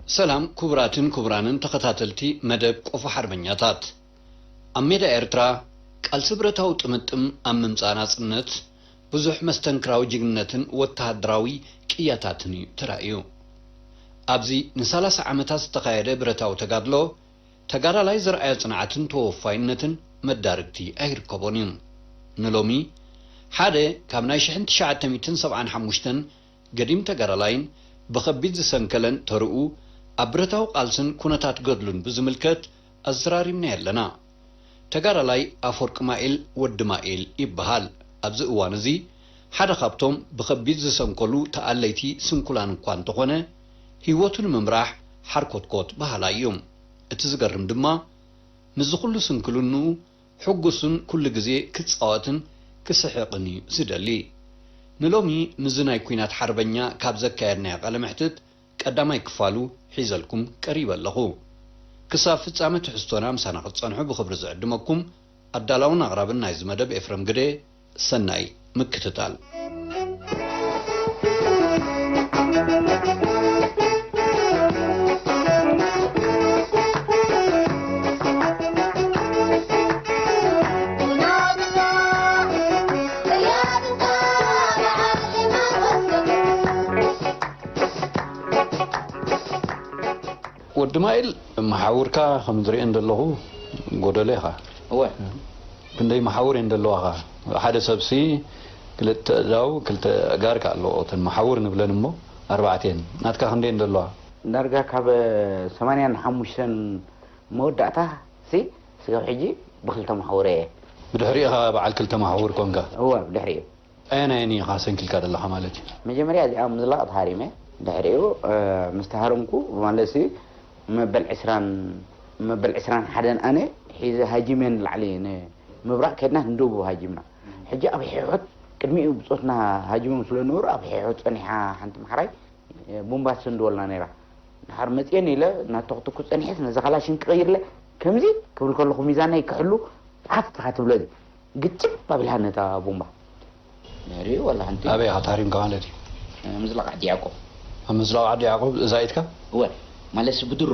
ሰላም ክቡራትን ክቡራንን ተኸታተልቲ መደብ ቆፎ ሓርበኛታት። ኣብ ሜዳ ኤርትራ ቃልሲ ብረታዊ ጥምጥም ኣብ ምምጻእ ናጽነት ብዙሕ መስተንክራዊ ጅግንነትን ወተሃደራዊ ቅያታትን እዩ ተራእዩ። ኣብዚ ንሰላሳ ዓመታት ዝተኻየደ ብረታዊ ተጋድሎ፣ ተጋዳላይ ዘርኣዮ ጽንዓትን ተወፋይነትን መዳርግቲ ኣይርከቦን እዩ። ንሎሚ፣ ሓደ ካብ ናይ ሽሕን ትሽዓተ ሚእትን ሰብዓን ሓሙሽተን ገዲም ተጋዳላይን ብኸቢድ ዝሰንከለን ተርኡ፣ ኣብ ብረታዊ ቃልስን ኩነታት ገድሉን ብዝምልከት ኣዘራሪብናዮ ኣለና። ተጋዳላይ ኣፈወርቂ ማኢል ወዲ ማኢል ይበሃል። ኣብዚ እዋን እዚ ሓደ ካብቶም ብኸቢድ ዝሰንከሉ ተኣለይቲ ስንኩላን እኳ እንተኾነ፣ ህይወቱ ንምምራሕ ሓርኮትኮት በሃላይ እዩ። እቲ ዝገርም ድማ፣ ምስዚ ኩሉ ስንክልንኡ ሕጉስን ኩሉ ግዜ ክጻወትን ክስሕቕን እዩ ዝደሊ። ንሎሚ ምስዚ ናይ ኲናት ሓርበኛ ካብ ዘካየድናዮ ቃለ መሕትት ቀዳማይ ክፋሉ ሒዘልኩም ቀሪበ ኣለኹ። ክሳብ ፍጻመ ትሕዝቶና ምሳና ክትጸንሑ ብኽብሪ ዝዕድመኩም ኣዳላውን ኣቕራብን ናይዚ መደብ ኤፍረም ግደ። ሰናይ ምክትታል። ወዲ ማይል፣ መሓውርካ ከም ዝሪኦ እንደለኹ ጎደሎ ኢኻ። እወ። ክንደይ መሓውር እየን ዘለዋኻ? ሓደ ሰብሲ ክልተ እዳው፣ ክልተ ኣእጋር ከ ኣለዎ። እተን መሓውር ንብለን እሞ ኣርባዕተ እየን። ናትካ ክንደይ እየን ዘለዋ? ዳርጋ ካብ ሰማንያን ሓሙሽተን መወዳእታ ሲ ስጋብ ሕጂ ብክልተ መሓውር እየ። ብድሕሪኡ ኢኻ በዓል ክልተ መሓውር ኮንካ? እወ፣ ብድሕሪኡ። ኣየናየን ኢኻ ሰንኪልካ ዘለኻ ማለት እዩ? መጀመርያ እዚኣ ምዝላቕ ተሃሪመ። ድሕሪኡ፣ እ፣ ምስ ተሃረምኩ፣ ማለትሲ መበል ዕስራን፣ መበል ዕስራን ሓደን ኣነ ሒዘ ሃጂመ ንላዕሊ ንምብራቕ ከድና ንደቡብ ሃጂምና። ሕጂ ኣብ ሒሖት ቅድሚኡ ብጾትና ሃጂሞም ስለ ነበሩ ኣብ ሒሖት ጸኒሓ ሓንቲ ማሕራይ ቡምባ ትስንድወልና ነይራ። ድሓር መጽየን ኢለ እናተኹትኩ ጸኒሐስ ነዚ ካላሽን ክቕይርለ ከምዚ ክብል ከለኹ ሚዛነይ ክሕሉ ዓፍ ኢኻ ትብለኒ። ግጭፍ ኣቢልሃ ነታ ቡምባ። ድሕሪኡ ዋላ ሓንቲ። ኣበይ ኢኻ ተሃሪምካ ማለት እዩ? ምዝላቕ ዓዲ ያዕቆብ። ኣብ ምዝላቕ ዓዲ ያዕቆብ እዛ ኢድካ? እወ፣ ማለትሲ ብድሮ።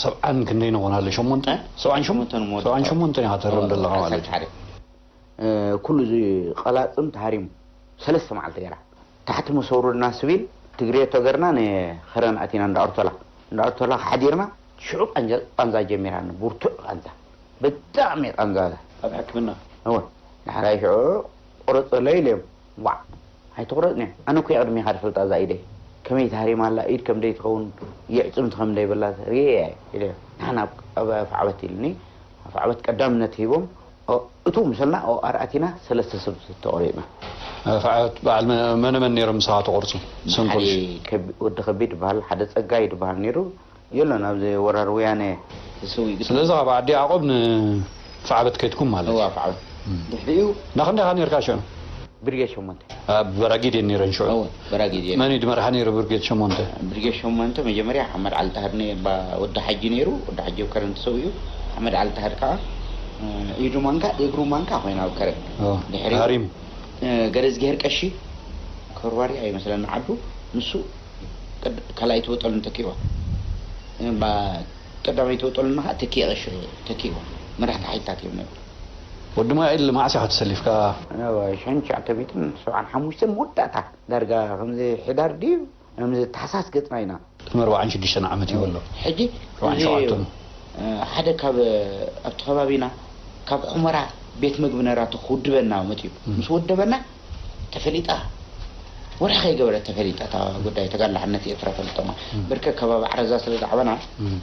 ሰብዓን ክንደይ ንኾን ኣሎ? ሸሞንተ? እ? ሰብዓን ሸሞንተ? ሸሞንተ ንሞት። ሰብዓን ሸሞንተን ኢኻ ተርም ዘለኻ ማለት እዩ። ዓሰርተ ሓደ። እ፣ ኩሉ እዚ ቀላጽም ተሃሪሙ ሰለስተ መዓልቲ ገይራ። ታሕቲ ምስ ኣውረድና ስቢል ትግሬ ተገርና ንኸረን ኣቲና እንዳ ኣርቶላ። እንዳ ኣርቶላ ሓዲርና ሽዑ ቃንዛ፣ ቃንዛ ጀሚራና። ብርቱዕ ቃንዛ። ብጣዕሚ ቃንዛ። ኣብ ሕክምና? እወ። ዳሕራይ ሽዑ ቁረጸለይ ኢለዮም። ዋዕ። ኣይትቑረጽን እያ። ኣነ እኮ እየ ቅድሚኻ ዝፈልጣ እዛ ኢደይ። ከመይ ተሃሪማ ኣላ፣ ኢድ ከም ደይ ትኸውን፣ የዕጽምቲ ከም ደይ በላ ርእየ እየ ኢለ። ንሕና ኣብ፣ ኣብ ኣፍዓበት ኢልኒ። ኣፍዓበት ቀዳምነት ሂቦም፣ ኦ፣ እቱ ምሰልና፣ ኦ፣ ኣርኣቲና ሰለስተ ሰብ ተቖሪጽና። ኣፍዓበት በዓል መ-፣ መነ መን ነይሮም ምሳኻ ተቖርጹ? ሰንኮልሽ? ሓደ ከቢ-፣ ወዲ ከቢድ ይበሃል፣ ሓደ ጸጋይ ይበሃል ነይሩ። የሎን ኣብዚ ወራር ወያነ ተሰዊኡ። ስለዚ ካብ ዓዲ ያዕቆብ ንፍዓበት ከይድኩም ማለት እዋ፣ እዩ። ፍዓበት። እም። ድሕሪኡ እንዳ ክንደይ ኢኻ ነርካ ሽዑ? ብርጌድ ሸሞንተ። ኣብ በራጊድ እየን ነይረን ሽዑ? እወ፣ በራጊድ እየን። መን እዩ ዝመርሓ ነይሩ ብርጌድ ሸሞንተ? ብርጌድ ሸሞንተ መጀመርያ ኣሕመድ ዓሊ ጣህር ነ-፣ ባ-፣ ወዲ ሓጂ ነይሩ። ወዲ ሓጂ ኣብ ከረን ተሰዊኡ። ኣሕመድ ዓሊ ጣህር ከዓ፣ እ፣ ኢዱ ማንካ፣ እግሩ ማንካ ኮይና ኣብ ከረን። እወ። ድሕሪኡ፣ ሃሪም። እ፣ ገረዝጊሄር ቀሺ፣ ከርዋሪ ኣይመስለኒ ዓዱ። ንሱ ቀድ-፣ ካልኣይቲ ወጠሉን ተኪእዋ። እምባ ቀዳመይቲ ወጠሉን ኸዓ ተኪኤ ቀሺ ተኪእዋ። መራሕቲ ሓይልታት እዮም ነይሩ። ወዲ ማይል መዓስ ኢኻ ተሰሊፍካ? እዋ፣ ሽሕን ትሽዓተ ሚእትን ሰብዓን ሓሙሽተን መወዳእታ ዳርጋ ከምዚ ሕዳር ድዩ? ከምዚ ታሕሳስ ገጽና ኢና። ቅድሚ ኣርባዓን ሽዱሽተን ዓመት እዩ ኣሎ። ሕጂ ኣርባዓን ሸውዓተን። እ፣ ሓደ ካብ፣ ኣብቲ ከባቢና ካብ ሑመራ ቤት መግቢ ነራቱ ክውድበና መጺኡ። እም። ምስ ወደበና ተፈሊጣ። ወርሒ ከይገበረት ተፈሊጣ እታ ጉዳይ ተጋድሎ ሓርነት ኤርትራ ፈሊጦማ። እም። ብርክት ከባቢ ዓረዛ ስለ ዝዓበና፣ እም።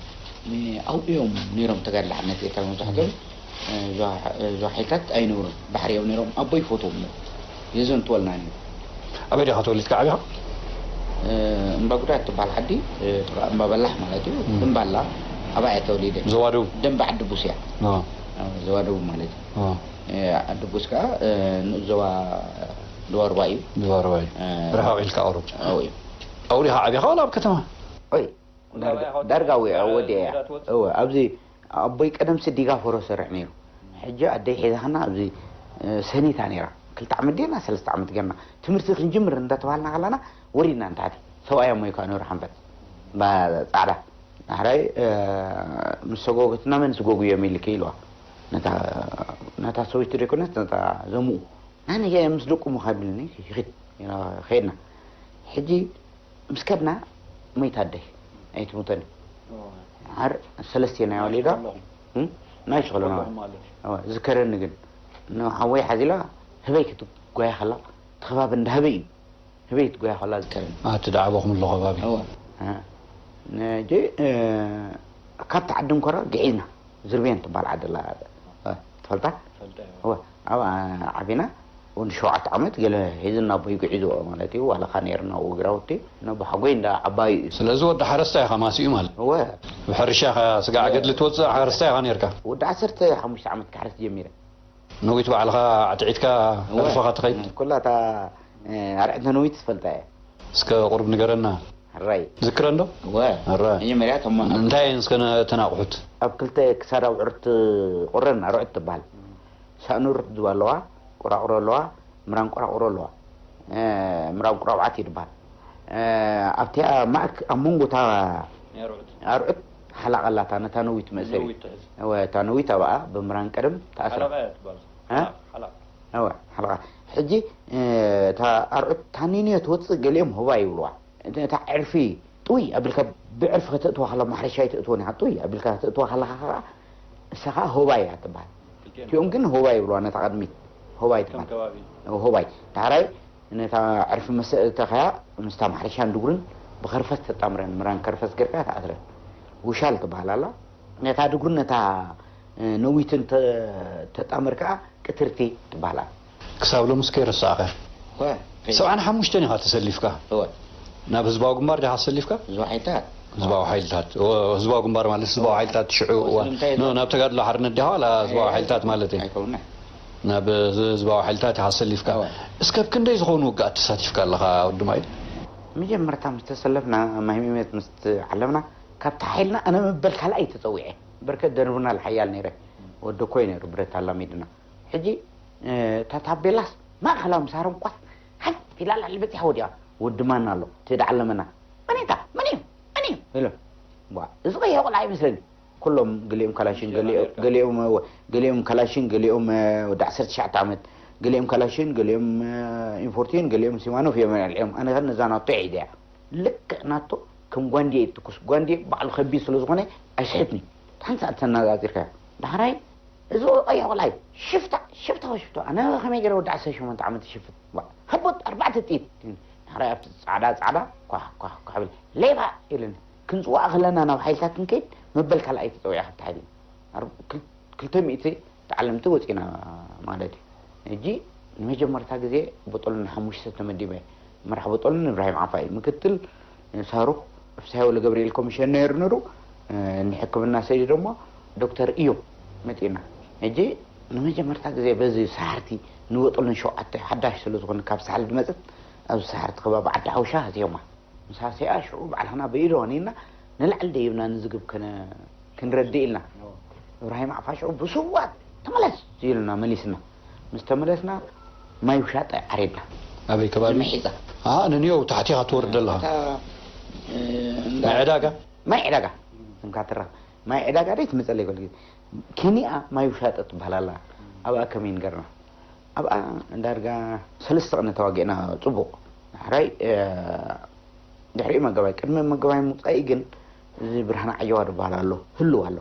እ፣ ኣብኡ እዮም ነይሮም ተጋድሎ ሓርነት ኤርትራ መብዛሕትኦም። እም። እ፣ እዛ፣ እዛ ሓይልታት ኣይነብሩን። ባሕሪ እዮም ነይሮም። ኣቦይ ይፈትዎም ነይሩ። የዘንትወልና ነይሩ። ኣበይ ዲኻ ተወሊድካ ዓቢኻ? እ፣ እምባ ጉዳይ እትበሃል ዓዲ፣ እ፣ ጥቓ እምባ በላሕ ማለት እዩ። እም። እምባ ኣላ፣ ኣብኣ እየ ተወሊደ። ዞባ ደቡብ? ደንበ ዓዲ ቡስ እያ። ኦ። እ፣ ዞባ ደቡብ ማለት እዩ። ኦ። እ፣ ዓዲ ቡስ ከኣ፣ እ፣ ንኡስ ዞባ ደዋርባ እዩ። ደዋርባ እዩ። እ፣ ርሕቕ ኢልካ ቁሩብ። ኣብኡ እዩ። ኣብኡ ዲኻ ዓቢኻ ዋላ ኣብ ከተማ? ኦይ፣ ዳርጋ፣ ዳርጋ እወ፣ ወዲያ እያ። እወ፣ ኣብዚ ኣቦይ ቀደም ስዲጋ ፈሮ ሰርሕ ነይሩ። ሕጂ ኣደይ ሒዛትና ኣብዚ፣ እ፣ ሰኒታ ነይራ። ክልተ ዓመት ጌርና፣ ሰለስተ ዓመት ጌርና። ትምህርቲ ክንጅምር እንዳተባሃልና ከለና ወሪድና ንታሕቲ። ሰብኣይ ኣሞይ ከኣ ነይሩ ሓንፈት። ባ-፣ ጻዕዳ። ዳሕራይ ምስ ሰጎገትና መን ስጎጉ እዮም ኢልኪ ኢልዋ። ነታ ሰበይቲ ዘይኮነት ነታ ዘምኡ ናነየ ምስ ደቁ ምኻድ ኢልኒ ይኽድ ኸድና። ሕጂ ምስ ከድና ሞይታ ኣደይ ኣይትሙተን። ዓር ሰለስተ ናይ ወሊዳ ናይ ሽኸሎ ዝከረኒ ግን ንሓወይ ሓዚላ ህበይ ክትጓያ ከላ ተኸባቢ እንዳህበይ እዩ። ህበይ ትጎያ ከላ ዝከረኒ ኣቲ ዳዕበኹም ኣሎ ከባቢ። ካብቲ ዓዲ እንኮራ ግዒዝና ዝርቤን ትበሃል ዓደላ ትፈልጣ? ኣብኣ ዓቢና ወዲ ሸውዓተ ዓመት ገለ ሒዝና ኣቦይ ጉዒዝዎ ማለት እዩ። ዋላኻ ነይርና ወግራውቲ ነቦ ሓጎይ እንዳ ዓባዩ እዩ። ስለዚ ወዲ ሓረስታ ኢኻ ማሲኡ ማለት እወ። ብሕርሻ ኢኻ ስጋዕ ገድሊ ትወፅእ ሓረስታ ኢኻ ነርካ። ወዲ ዓሰርተ ሓሙሽተ ዓመት ክሓርስ ጀሚረ። ነዊት ባዕልኻ ዓትዒትካ እወ። ዕርፍኻ ትኸይድ? ኩላ እታ ኣርዕንተ ነዊት ትፈልጣ እየ። እስከ ቁርብ ንገረና። ሕራይ ዝክረ እንዶ? እወ። ሕራይ መጀመርያ ተማ እንታይ እየን እስከ ነ- ተናቑሑት? ኣብ ክልተ ክሳድ ኣውዕርት ቁረን ኣርዑት ትበሃል። ሳእኑር ዝባ ኣለዋ፣ ቁራቑሮ ኣለዋ፣ ምራን ቁራቑሮ ኣለዋ። ምራን ቁራብዓት እዩ ዝበሃል። ኣብቲኣ ማእክ ኣብ መንጎ እታ ኣርዑት ሓላቕ ኣላታ ነታ ነዊት መእሰሪ። ነዊት ትሕዝ። እወ፣ እታ ነዊት ኣብኣ ብምራን ቀደም ተኣስራ። ሓላቓ እያ ትበሃል። እ? ሓላቕ። እወ፣ ሓላቓ። ሕጂ እታ ኣርዑት ታኒንዮ ትወፅእ ገሊኦም ህባ ይብልዋ። እታ ዕርፊ ጥውይ ኣቢልካ ብዕርፊ ከተእትዋ ከላ ማሕረሻ ኣይተእትዎን ኢኻ። ጥውይ ኣቢልካ ከተእትዋ ከለኻ ከዓ እሳ ከዓ ሆባይ እያ ትበሃል። እቲኦም ግን ሆባይ ይብልዋ ነታ ቅድሚት ሆባይ ትበሃል። ሆባይ ዳሕራይ ነታ ዕርፊ መሰእተኸያ ምስታ ማሕረሻን ድጉርን ብኸርፈስ ተጣምረን ምራን ከርፈስ ገርካ ተኣስረን ውሻል ትበሃል ኣላ። ነታ ድጉርን ነታ ነዊትን ተጣምር ከዓ ቅትርቲ ትበሃል ኣላ። ክሳብ ሎምስ ከይረሳዕኸ። እወ፣ ከይ- ሰብዓን ሓሙሽተን ኢኻ ተሰሊፍካ። እወ። ናብ ህዝባዊ ግንባር ዲኻ ተሰሊፍካ? ህዝባዊ ሓይልታት። ህዝባዊ ሓይልታት። እወ፣ ህዝባዊ ግንባር ማለት ህዝባዊ ሓይልታት ሽዑ እወ፣ እዋን። ስለምንታይ ኖ፣ እዛ- ናብ ተጋድሎ ሓርነት ዲኻ ዋላ ህዝባዊ ኣይ- ሓይልታት ማለት እዩ? ኣይኮነ። ናብ ህዝባዊ ሓይልታት ኢኻ ተሰሊፍካ። እወ። እስከ ኣብ ክንደይ ዝኾኑ ውግኣት ተሳቲፍካ ኣለኻ ወዲ ማይ? መጀመርታ ምስ ተሰለፍና ማይ ሚሜት ምስ ዓለምና ካብቲ ሓይልና ኣነ መበል ካልኣይ ተፀዊዐ። በርከት ደርብና ሓያል ነይረ። ወዲ ኮይ ነይሩ ብረት ኣላሚድና። ሕጂ እታ ታቤላስ ማእኸላዊ ምሳሮም ኳስ ሓፍ ኢላ ላዕሊ በፂሓ ወዲኣ። ወዲ ማን ኣሎ እቲ ደዓለመና መን እታ መን እዩ መን እዩ ኢሎ። ዋ እዚ ቀይሕ ቆልዓ ይመስለኒ። ኩሎም ገሊኦም ካላሽን ገሊኦም ገሊኦም ካላሽን ገሊኦም ወዲ ዓሰርተ ትሽዓተ ዓመት ገሊኦም ካላሽን ገሊኦም ኢንፎርቲን ገሊኦም ሲማኖፍ እዮም ኣልዒሎም። ኣነ ከ ነዛ ናቶ ሒዘያ ልክዕ ናቶ ከም ጓንዲ እየ ትኩስ ጓንዲ ባዕሉ ከቢድ ስለ ዝኾነ ኣይስሕትኒ። ሓንቲ ሰዓት ተናፃፂርካዮ ዳሕራይ እዚ ቀይሕ ቆልዓይ ሽፍታ ሽፍታ ሽፍታ ኣነ ከመይ ገይረ ወዲ ዓሰርተ ሸሞንተ ዓመት ይሽፍት። ዋ፣ ሃቦት ኣርባዕተ ጥይት። ዳሕራይ ኣብቲ ጻዕዳ ጻዕዳ ኳሕ ኳሕ ኳሕ ብል ሌባ ኢሉኒ። ክንጽዋዕ ከለና ናብ ሓይልታት ክንከይድ መበል ካልኣይ ተጸዊዐ ካብቲ ሓይሊ ኣር- ክል- ክልተ ሚእቲ ተዓለምቲ ወጺና ማለት እዩ። ሕጂ ንመጀመርታ ግዜ ቦጦሎኒ ሓሙሽተ ተመዲበ። መራሕ ቦጦሎኒ እብራሂም ዓፋ እዩ። ምክትል ሳሩኽ ፍስሃ ወልደገብርኤል ኮሚሽነር ነይሩ። ንሕክምና ሰይዲ ደሞ ዶክተር እዮም መፂና። ሕጂ ንመጀመርታ ግዜ በዚ ሰሓርቲ ንቦጦሎኒ ሸውዓተ ሓዳሽ ስለ ዝኾነ ካብ ሳሕል ዝመፅት ኣብዚ ሰሓርቲ ከባቢ ዓዲ ሓውሻ ሃስዮማ ምስ ሃሰያ ሽዑ ባዕልኽና ብኢዶ ኒና ንላዕሊ ደይብና ንዝግብ ከነ ክንረድእ ኢልና እብራሂም ዓፋ ሽዑ ብስዋት ተመለስ ኢሉና መሊስና። ምስ ተመለስና ማይ ውሻጠ ዓሬድና። ኣበይ ከባቢ? ምሒፃ። ኣሃ፣ ንንዮ ታሕቲ ኢኻ ትወርድ ኣለኻ። እታ፣ እ፣ እንዳ ማይ ዕዳጋ? ማይ ዕዳጋ። ስምካ ትረኽ። ማይ ዕዳጋ ደይ ትመፀለይ ኩሉ ግዜ። ኬንያ ማይ ውሻጠ ትበሃል ኣላ። ኣብኣ ከመይ ንገርና። ኣብኣ ዳርጋ ሰለስተ ቅነ ተዋጊእና ፅቡቕ። ዳሕራይ፣ እ፣ ድሕሪኡ መገባይ፣ ቅድሚ መገባይ ምውፃኢ ግን እዚ ብርሃነ ዓየዋ ዝበሃል ኣሎ፣ ህልው ኣሎ።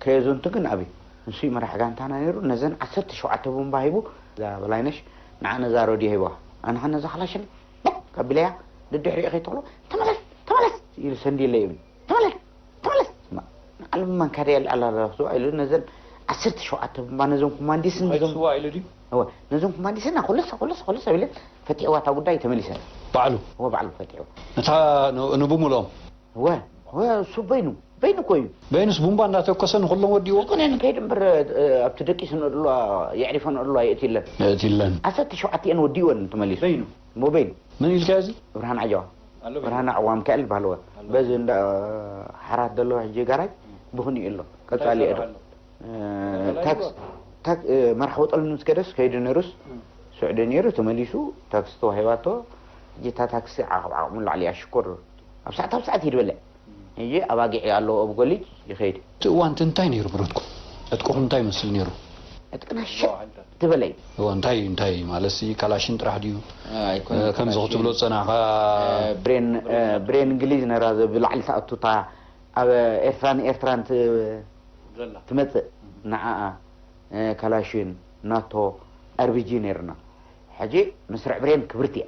ከየዞንቱ ግን ኣብዩ። ንሱ እዩ መራሕ ጋንታና ነይሩ። ነዘን ዓሰርተ ሸውዓተ ቡምባ ሂቡ፣ እዛ በላይነሽ ንዓ ነዛ ሮድዮ ሂብዋ። ኣነ ኸ ነዛ ክላሽን ቦክ ኣቢለያ፣ ደድሕሪኡ ከይተኽሎ፣ "ተመለስ፣ ተመለስ!" ኢሉ ሰንዲለ ይብል። "ተመለስ፣ ተመለስ!" ማ-፣ ንዓለም ማንካድያ ልዕል ኣላ ረኽስዋ ኢሉ ነዘን ዓሰርተ ሸውዓተ ቡምባ ነዞም ኮማንዲስን ነዞም ስዋ ኢሉ ድዩ? እወ፣ ነዞም ኮማንዲስና ኩለሰ፣ ኩለሰ፣ ኩለሰ ኢለ ፈቲሕዋ እታ ጉዳይ ተመሊሰ። ባዕሉ? እወ፣ ባዕሉ ፈቲሕዋ። እታ ን-፣ ንብሙልኦም? እወ፣ እወ፣ እሱ በይኑ፣ በይኑ እኮ እዩ። በይኑስ ቡምባ እንዳተኮሰ ንኹሎም ወዲዎ? ኣይኮነን፣ ከይድ እምበር፣ እ፣ ኣብቲ ደቂሱ ንዕድሏ፣ የዕሪፎ ንዕድሏ የእትይለን። የእትይለን። ዓሰርተ ሸውዓተ እየን ወዲወን ተመሊሱ። በይኑ? እሞ በይኑ። መን ኢልካዮ እዚ? ብርሃን ዓጀዋ። ኣሎ በይኑ። ብርሃን ዓዋ ሚካኤል በሃልወ። ኣሎ። በዚ እንዳ ሓራት ዘለዎ ሕጂ ጋራጅ ብኹን እዩ ኣሎ። ቀጻሊ እንታይ እየ። ይሰርሕ ኣሎ? እ፣ ታክስ-፣ ታክ-፣ እ፣ መርሓ ወጠሉ ምስ ከደስ ከይዱ ነይሩስ እም። ስዑዲ ነይሩ ተመሊሱ ታክሲ ተዋሂባቶ። ሕጂ እታ ታክሲ ዓቕሚ ዓቕሙ ላዕሊ እያ ሽኮር። ኣብ ሰዓት ኣብ ሰዓት እዩ ዝበልዕ። እም። ሕጂ ኣባጊዕ ኣለዎ ኣብ ጎሊጅ ይኸይድ። እቲ እዋን እቲ እንታይ ነይሩ ብረትኩም? ዕጥቅኹም እንታይ ይመስል ነይሩ? ዕጥቅና ሽጥ ዝበለ እዩ። እዋ፣ እንታይ እንታይ ማለት ሲ ካላሽን ጥራሕ ድዩ? ኣይኮነን እ፣ ከምዚ ካላሽን። ክትብሎ ዝጸናሕካ እ፣ ብሬን እ፣ ብሬን እንግሊዝ ነራ ብላዕሊ ተኣቱታ ኣብ ኤርትራን ኤርትራን ት- ዘላ። ትመጽእ ንዓኣ እ፣ ካላሽን ናቶ ኣርቢጂ ነይርና። ሕጂ መስርዕ ብሬን ክብርቲ እያ።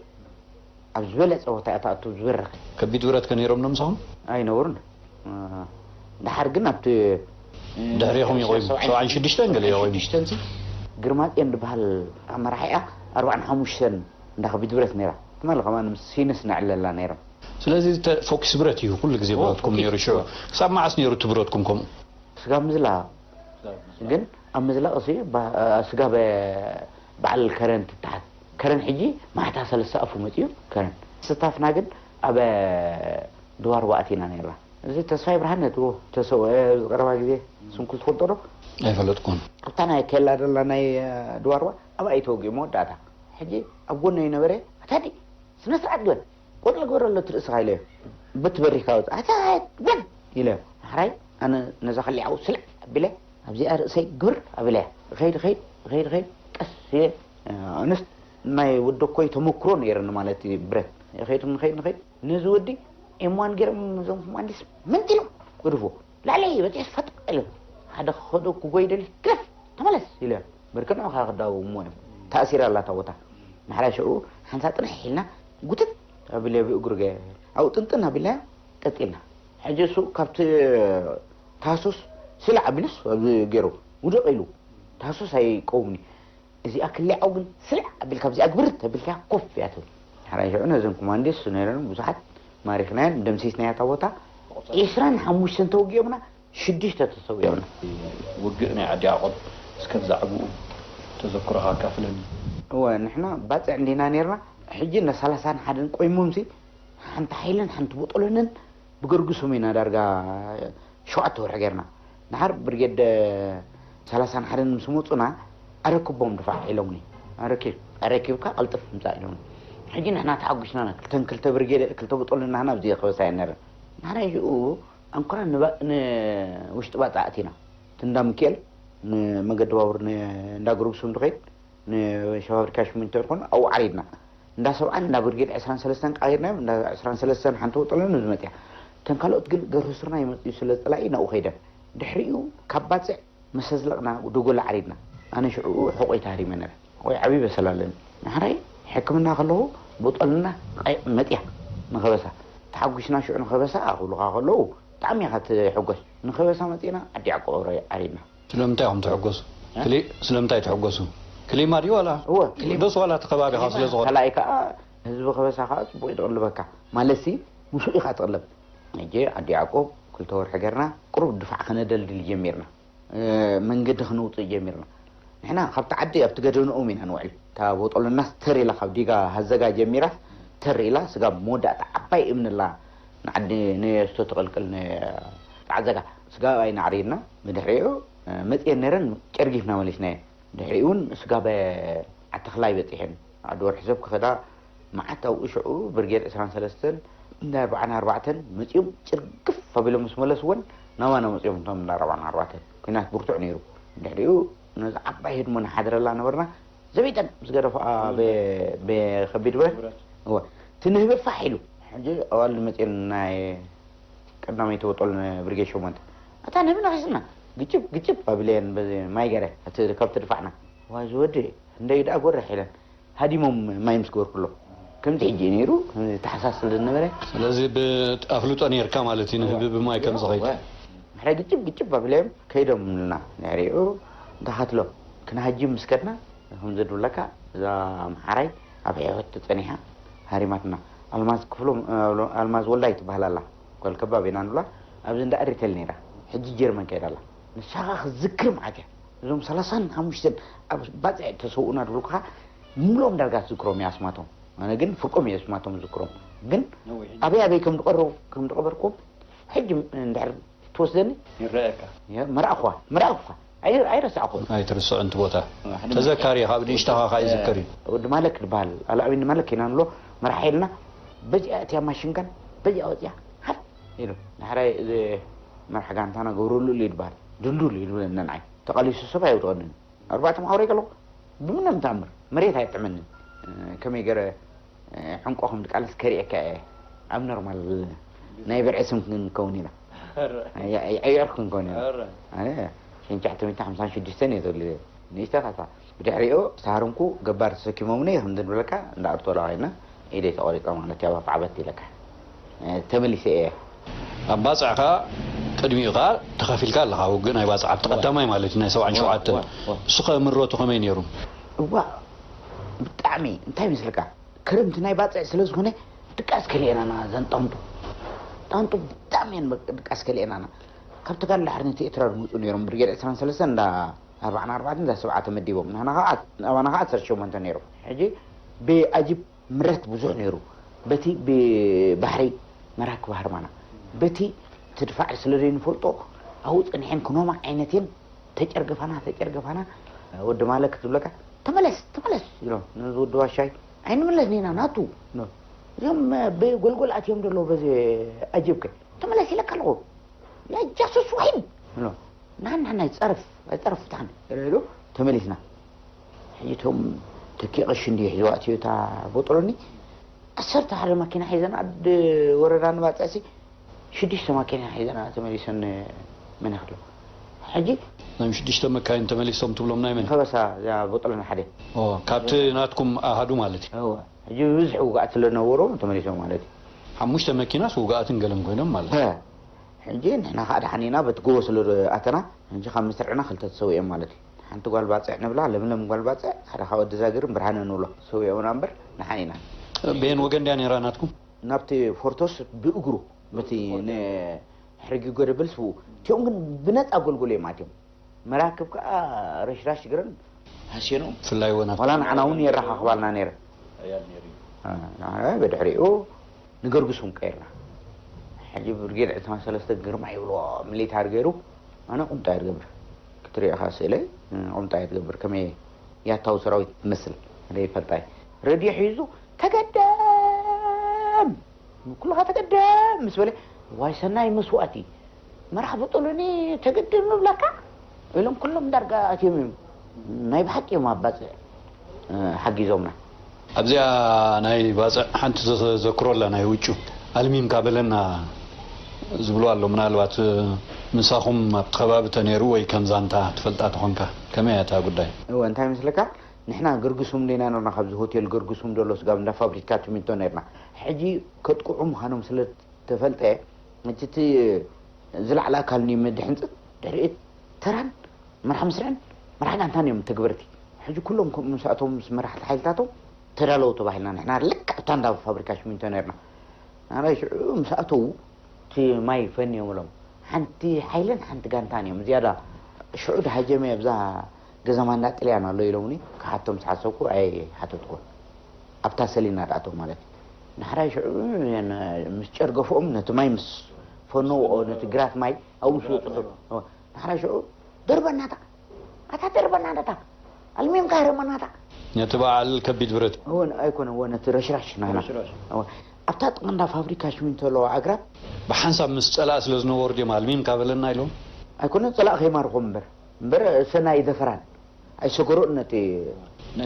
ኣብ ዝበለጸ ቦታ እያ ትኣቱ ዝበረኸ። ከቢድ ብረት ከ ነይሮም ዶ ምሳኹም? ኣይነበሩን። እ፣ ድሓር ግን ኣብቲ ድሕሬኹም ይቆይሙ። ሰብዓን ሽዱሽተን ገለ ይቆይሙ። ሽዱሽተን ሲ ግርማጽዮን ዝበሃል ኣመራሒኣ ኣርባዓን ሓሙሽተን እንዳ ከቢድ ብረት ነይራ። ትማሊ ከማን ምስ ሲንስ ነዕለላ ነይሮም። ስለዚ ተ- ፎኪስ ብረት እዩ ኩሉ ግዜ ኦ፣ ብረትኩም ፎኪስ። ነይሩ። ሽዑ ክሳብ መዓስ ነይሩ እቲ ብረትኩም ከምኡ? ስጋብ ምዝላቕ ግን ኣብ ምዝላቕ እሲ ባ- ስጋብ በዓል ከረን ትተሓዝ። ከረን ሕጂ ማሕታ ሰለስተ ኣፉ መፅዩ ከረን። ስታፍና ግን ኣብ ድዋር ዋእቲና ነይርና። እዚ ተስፋይ ብርሃነ ትዎ ተሰውአ ዝቀረባ ግዜ ስንኩል ትፈልጦ ዶ? ኣይፈለጥኩን። ኣብታ ናይ ኬላ ደላ ናይ ድዋርዋ ኣብኣ እዩ ተወጊኡ መወዳእታ። ሕጂ ኣብ ጎነይ ነበረ ኣታዲ ስነ ስርዓት ግበር። ቆልዓ ግበረሎ እቲ ርእስኻ ኢለዮ። በቲ በሪኻ ወጽእ። ኣታ ወን ኢለዮ። ሕራይ ኣነ ነዛ ከሊዓው ስልዕ ኣቢለ ኣብዚኣ ርእሰይ ግብር ኣቢለያ። ኸይድ ኸይድ ኸይድ ኸይድ ቀስ ኢለ ኣነስ ናይ ወደኮይ ተመክሮ ነይረኒ ማለት እዩ። ብረት ኸይድ ንኸይድ ንኸይድ ነዚ ወዲ ኤምዋን ገይሮም እዞም ኮማንዲስ መንጢሎም ገድፎ ላዕለይ በፂሕ ፈጥ ኢለ ሓደ ክኸዶ ክጎይ ደሊ ግረፍ ተመለስ ኢለ በርከ ንዑኻ ክዳው እሞ እዮም ተኣሲራ ኣላ እታ ቦታ። ንሓራ ሽዑ ሓንሳ ጥንሕ ኢልና ጉትት ኣቢለ ብእግሩ ገ ኣብኡ ጥንጥን ኣቢልና ቀፂልና። ሕጂ እሱ ካብቲ ታህሱስ ስላዕ ኣቢሉስ ኣብዚ ገይሩ ውድቕ ኢሉ። ታህሱስ ኣይቀውምኒ። እዚኣ ክሊዓው ግን ስላዕ ኣቢልካ ኣብዚኣ ግብር ተቢልካ ኮፍ እያ ትብል። ሓራይ ሽዑ ነዘን ኮማንዲስ ነይረን ብዙሓት ማሪኽናየን ደምሲስናያ እታ ቦታ። ዒስራን ሓሙሽተን ተወጊኦምና ሽዱሽተ ተሰዊኦምና። ውግእ ናይ ዓዲ ዓቆብ እስከ ብዛዕባኡ ተዘክሮኻ ኣካፍለኒ። እወ ንሕና ባፅዕ እንዲና ነይርና። ሕጂ ነ ሰላሳን ሓደን ቆይሞምሲ ሓንቲ ሓይልን ሓንቲ ቦጦሎንን ብገርግሶም ኢና ዳርጋ ሸውዓተ ወርሒ ጌርና። ድሓር ብርጌድ ሰላሳን ሓደን ምስ መፁና ኣረክቦም ድፋዕ ኢሎምኒ። ኣረኪብ ኣረኪብካ ቀልጥፍ ምፃእ ኢሎምኒ። ሕጂ ንሕና ተሓጒስና ኢና። ክልተን ክልተ ብርጌድ ክልተ ቦጦሎን ናህና ኣብዚ ከበሳ እየን ነረን። ንሕና ሽኡ ኣንኮራ ንባ- ንውሽጢ ባፅዕ ኣእቲና። እቲ እንዳ ሚካኤል ንመገዲ ባቡር ን- እንዳ ግሩብ ስም ትኸይድ ንሸፋብሪካ ሽሚንቶ ዝኾነ ኣብኡ ዓሪድና። እንዳ ሰብዓን እንዳ ብርጌድ ዕስራን ሰለስተን ቃሪድናዮም። እንዳ ዕስራን ሰለስተን ሓንቲ ወጠሎን ዝመፅያ። እተን ካልኦት ግን ገርህሱርና ይመፅኡ ስለ ፀላኢ ናብኡ ከይደን። ድሕሪኡ ካብ ባፅዕ መሰዝለቕና ደጎል ዓሪድና። ኣነ ሽዕኡ ሕቆይ ተሃሪመ ነረ። ሕቆይ ዓብዪ በሰል ኣለኒ። ንሕራይ ሕክምና ከለኹ ቦጠልና ቀይ መጥያ ንኸበሳ ተሓጒስና ሽዑ ንኸበሳ ክብሉኻ ከለዉ ብጣዕሚ ኢኻ ትሕጎስ። ንኸበሳ መፂና ዓዲ ያዕቆብ ዓሪድና። ስለምንታይ ኢኹም ትሕጎሱ? እ? ክሊ- ስለምንታይ ትሕጎሱ? ክሊማ ድዩ ዋላ እወ፣ ክሊማ። ደስ ዋላ እቲ ከባቢኻ ስለ ዝኾነ? ካልኣይ ከዓ ህዝቢ ከበሳ ከዓ ፅቡቅ እዩ ትቕልበካ። ማለትሲ ምስኡ ኢኻ ትቕለብ። ሕጂ ዓዲ ያዕቆብ ክልተ ወርሒ ገርና ቁሩብ ድፋዕ ከነደልድል ጀሚርና። እ፣ መንገዲ ከነውፅእ ጀሚርና። ንሕና ካብቲ ዓዲ ኣብቲ ገደንኦም ኢና ንውዕል። እታ ቦጦሎናስ ተር ኢላ ካብ ዲጋ ሃዘጋ ጀሚራስ ተር ኢላ ስጋብ መወዳእታ ዓባይ እምኒ ኣላ ንዓዲ ንስቶ ትቕልቅል ንዓዘጋ ስጋብ ኣይናዕሪድና ብድሕሪኡ እ፣ መፅየን ነረን ጨርጊፍና መሊስናየን። ድሕሪኡ እውን ስጋብ ዓተኽላይ በፂሐን ዓዲ ወርሒ ሰብ ክኸዳ መዓት ኣብኡ ሽዑ ብርጌድ ዕስራን ሰለስተን እንዳ ኣርባዓን ኣርባዕተን መፂኦም ጭርግፍ ኣቢሎም ምስ መለስወን ናባና መፂኦም እቶም እንዳ ኣርባዓን ኣርባዕተን ኩናት ብርቱዕ ነይሩ። ድሕሪኡ ነዚ ዓባይ ህድሞ ንሓድረላ ነበርና። ዘቢጠን ምስ ገደፋ ብከቢድ ብረት እወ፣ እቲ ንህቢ ፋሕ ኢሉ ሕጂ ኣዋልድ መፅኤን ናይ ቀዳመይቲ ወጦል ብርጌድ ሸሞንተ ኣታ ንህቢ ነኺስና ግጭብ ግጭብ ኣቢለየን በዚ ማይ ገረ እቲ ከብቲ ድፋዕና ዋይ ዝወዲ እንደይ ደኣ ጎርሕ ኢለን ሃዲሞም ማይ ምስ ገበርኩሎም ከምዚ ሕጂ ነይሩ ከምዚ ተሓሳስ ስለ ዝነበረ ስለዚ ኣፍልጦ ነርካ ማለት እዩ ንህቢ ብማይ ከም ዝኸይድ ሕረ ግጭብ ግጭብ ኣቢለዮም ከይዶም ልና ድሕሪኡ እንተኻትሎ ክንሃጅም ምስ ከድና ከም ዘድብለካ እዛ ኣምሓራይ ኣብ ሕይወት ተጸኒሓ ሃሪማትና ኣልማዝ ክፍሎም ኣልማዝ ወልዳይ ትበሃል ኣላ ጓል ከባብ ኢና ንብላ ኣብዚ እንዳ ሪተል ነይራ ሕጂ ጀርመን ከይዳ ኣላ ንሳኻ ክዝክር መዓት እያ እዞም ሰላሳን ሓሙሽተን ኣብ ባፅዕ ተሰውኡና ድብልኩኻ ሙሉኦም ዳርጋ ትዝክሮም እያ ኣስማቶም ኣነ ግን ፍርቆም እየ ኣስማቶም ዝዝክሮም ግን ኣበይ ኣበይ ከም ዝቀረቡ ከም ዝቀበርኩም ሕጂ እንድሕር ትወስደኒ ይረኣየካ መርኣኹዋ መርኣኹኻ ኣይረሳዕኹ ኣይትርስዑ እንት ቦታ ተዘካሪ ካብ ንእሽተኻ ከዓ ይዝከር እዩ ወዲ ማለክ ዝበሃል ኣላኣቢን ማለክ ኢና ንብሎ መርሓ ኢልና በዚኣ እቲያ ማሽንጋን በዚኣ ወፅያ ሃብ ኢሉ። ዳሕራይ እዚ መራሕ ጋንታና ገብረሉል እዩ ዝበሃል። ድልዱል እዩ ዝብለኒ ንዓይ። ተቓሊሱ ሰብ ኣይውድቐንን። ኣርባዕተ መሓውረይ ከለኹ ብምንም ተኣምር መሬት ኣይጥዕመንን። ከመይ ገረ ዕንቆ ከም ድቃለስ ከርእየካ እየ። ኣብ ኖርማል ናይ ብርዒ ስም ክንከውን ኢና። ኣይዕየርኩ ክንከውን ኢና። ኣነ ሽንቻዕ ትሚታ ሓምሳን ሽዱሽተን እየ ተወሊደ። ንእሽተይ ካሳ ብድሕሪኡ ሳርንኩ ገባር ተሰኪሞምኒ ከምዚ ንብለካ እንዳ ኣርቶላ ኮይና ኢደይ ተቆሪፀ ማለት እያ። ባፍ ዓበት ኢለካ ተመሊሰ እየ። ኣብ ባፅዕ ከዓ ቅድሚኡ ከዓ ተኸፊልካ ኣለኻ። ውግእ ናይ ባፅዕ ኣብቲ ቀዳማይ ማለት እዩ፣ ናይ ሰብዓን ሸውዓተን። እሱ ከ ምረቱ ከመይ ነይሩ? እዋ ብጣዕሚ እንታይ ይመስለካ፣ ክረምቲ ናይ ባፅዕ ስለ ዝኾነ ድቃስ ከሊአናና። ዘን ጣንጡ ጣንጡ ብጣዕሚ እየን በቃ ድቃስ ከሊአናና። ካብ ተጋድሎ ሓርነት ኤርትራ ዝመፁ ነይሮም ብርጌድ ዕስራን ሰለስተን እንዳ ኣርባዓን ኣርባዕተን እንዳ ሰብዓ ተመዲቦም፣ ንሕና ከዓ ኣባና ከዓ ዓሰርተ ሸሞንተ ነይሮም። ሕጂ ብኣጅብ ምረት ብዙሕ ነይሩ። በቲ ብባሕሪ መራክብ ሃርማና፣ በቲ ትድፋዕ ስለ ዘይንፈልጦ ኣብኡ ፀኒሐን ክኖማ ዓይነት እየን። ተጨርገፋና ተጨርገፋና። ወዲ ማለክ ትብለካ ተመለስ ተመለስ ኢሎም ነዚ ወዲ ዋሻይ ኣይንምለስን ኢና ናቱ ኢሎም። እዚኦም ብጎልጎል ኣትዮም ዘለዉ በዚ ኣጀብከ ተመለስ ኢለካ ኣለኹ። ያ ጃሱስ ዋሒድ ኢሎም። ንሕና ንሕና ኣይትፀርፍ ኣይትፀርፍ ፍታሕና ኢሉ ተመሊስና። ሕጂ እቶም ተኪ ቀሺ እንድዩ ሒዝዋ ኣትዮ እታ ቦጦሎኒ። ዓሰርተ ሓደ ማኪና ሒዘን ኣድ ወረዳ ንባፅዕሲ ሽዱሽተ ማኪና ሒዘን ተመሊሰን መን ይኽሎ። ሕጂ ናይ ሽዱሽተ መካይን ተመሊሶም ትብሎም ናይ መን? ከበሳ እዚኣ ቦጦሎኒ ሓደ። ኦ፣ ካብቲ ናትኩም ኣሃዱ ማለት እዩ። እወ። ሕጂ ብብዝሒ ውግኣት ስለ ዝነበሮም ተመሊሶም ማለት እዩ። ሓሙሽተ መኪናስ ውግኣትን ገለን ኮይኖም ማለት እዩ። ሕጂ ንሕና ከዓ ደሓን ኢና በቲ ጎቦ ስለ ኣተና ሕጂ ካብ ምስርዕና ክልተ ተሰዊኦም ማለት እዩ። ሓንቲ ጓል ባፅዕ ንብላ ለምለም ጓል ባፅዕ ሓደ ካብ ወዲ ዛግርን ብርሃነ ንብሎ ተሰዊኦምና እምበር ደሓን ኢና። በየን ወገን ድያ ነይራ ናትኩም? ናብቲ ፎርቶስ ብእግሩ በቲ ንሕርጊ ጎደበልስ ብኡ እቲኦም ግን ብነፃ ጎልጎል እዮም ኣትዮም። መራክብ ከዓ ረሽራሽ ግረን ሃስየኖም ብፍላይ ወናት ዋላ ንዓና እውን የረኻኽባልና ነይረ። ሓያል ነይሩ እዩ። አ፣ ብድሕሪኡ ንገርግሱም ቀይርና። ሕጂ ብርጌድ ዕስራን ሰለስተ ግርማ ይብልዎ ሚሊታር ገይሩ ኣነ ቁምጣ እየ ዝገብር። ክትሪኦ ኢኻ ስእለይ ቁምጣ እየ ዝገብር። ከመይ ያታዊ ሰራዊት ትመስል ደ ይፈልጣይ። ረድዮ ሒዙ ተገደም ኩልኻ ተገደም ምስ በለ ዋይ ሰናይ መስዋእቲ መራሕ ብጡሉኒ ተገደም ምብለካ ኢሎም ኩሎም ዳርጋ ኣትዮም እዮም። ናይ ብሓቂ እዮም ኣባፅዕ ሓጊዞምና። ኣብዚኣ ናይ ባፅዕ ሓንቲ ዘዘክሮ ኣላ ናይ ውጩ ኣልሚምካ በለና ዝብሉ ኣሎ። ምናልባት ምሳኹም ኣብቲ ከባቢ ተነይሩ ወይ ከም ዛንታ ትፈልጣ ተኾንካ ከመይ እያ እታ ጉዳይ? እወ እንታይ መስለካ ንሕና ገርግሱም ዲና ነርና ካብዚ ሆቴል ገርግሱም ዘሎ ስጋብ እንዳ ፋብሪካ ሲሚንቶ ነርና። ሕጂ ከጥቅዑ ምዃኖም ስለ ተፈልጠ እቲ ዝለዓለ ኣካል ንመዲ ሕንፅት ድሕሪኡ ተራን መርሓ ምስርዕን መርሓ ጋንታን እዮም ተግበርቲ። ሕጂ ኩሎም ከምኡ ምስኣቶም ምስ መራሕቲ ሓይልታቶም ተዳለዉ ተባሂልና ንሕና ልክዕ ኣብታ እንዳ ፋብሪካ ሽሚንቶ ነርና። ናራይ ሽዑ ምስ ኣተዉ እቲ ማይ ፈንዮምሎም ሓንቲ ሓይልን ሓንቲ ጋንታን እዮም ዝያዳ ሽዑ ድሃጀመ ኣብዛ ገዛ ማንዳ ጥልያን ኣሎ ኢሎምኒ ክሓቶም ዝሓሰብኩ ኣይሓተትኩን። ኣብታ ሰሊና ድኣተው ማለት እዩ። ንሓራይ ሽዑ ምስ ጨርገፍኦም ነቲ ማይ ምስ ፈነውኦ ነቲ ግራት ማይ ኣብኡ ስውጥሑ። ንሓራይ ሽዑ ደርበናታ ኣታ ደርበና ኣታ ኣልሚምካ ህረመናታ። ነቲ በዓል ከቢድ ብረት እወ ኣይኮነ እወ ነቲ ረሽራሽ ናና ኣብታ ጥቕንዳ ፋብሪካ ሽሚንቶ ኣለዋ ኣግራብ። ብሓንሳብ ምስ ጸላእ ስለ ዝነበሩ ድዮም ኣልሚምካ በለና ኢሎም? ኣይኮነ ጸላእ ከይማርኾም እምበር እምበር ሰናይ ደፈራን ኣይሰገሮን ነቲ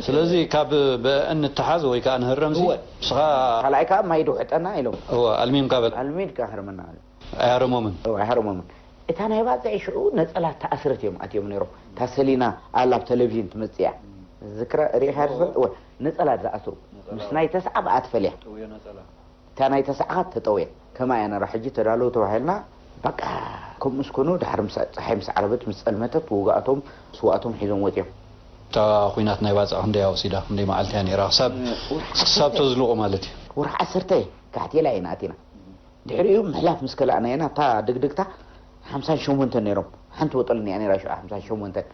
ስለዚ ካብ በአን ንተሓዝ ወይ ከዓ ንህረምሲ እወ። ንስኻ ካልኣይ ከዓ ማይ ድውሕጠና ኢሎም። እወ ኣልሚምካ በል። ኣልሚድካ ህርመና ኣለ። ኣይሃረሞምን። እወ ኣይሃረሞምን። እታ ናይ ባፅዒ ሽዑ ነፀላ ተኣስረት እዮም ኣትዮም ነይሮም። እታ ሰሊና ኣላ ኣብ ቴሌቪዥን ትመፅእ እያ። ዝክራ ሪኢኻ ትፈልጥ? እወ ነፀላ ዝኣስሩ ምስ ናይ ተስዓ ብኣ ትፈልያ። እታ ናይ ተስዓ ተጠውየ ከማ እያ ነራ ሕጂ ተዳለዉ ተባሂልና በቃ ከምኡ ምስ ኮኑ ድሓር ምስ ፀሓይ ምስ ዓረበት ምስ ፀልመተት ውግኣቶም ስዋእቶም ሒዞም ወፅዮም። እታ ኹናት ናይ ባፅዕ ክንደይ ኣውሲዳ ክንደይ መዓልቲ እያ ነይራ ክሳብ ክሳብ ተዝልቑ ማለት እዩ። ወርሒ ዓሰርተ ካሕቴላ ኢና ኣቲና። ድሕሪኡ ምሕላፍ ምስ ከላእና ኢና እታ ድግድግታ ሓምሳን ሸሞንተን ነይሮም ሓንቲ ወጠልን እያ ነይራ ሽዑ ሓምሳን ሸሞንተን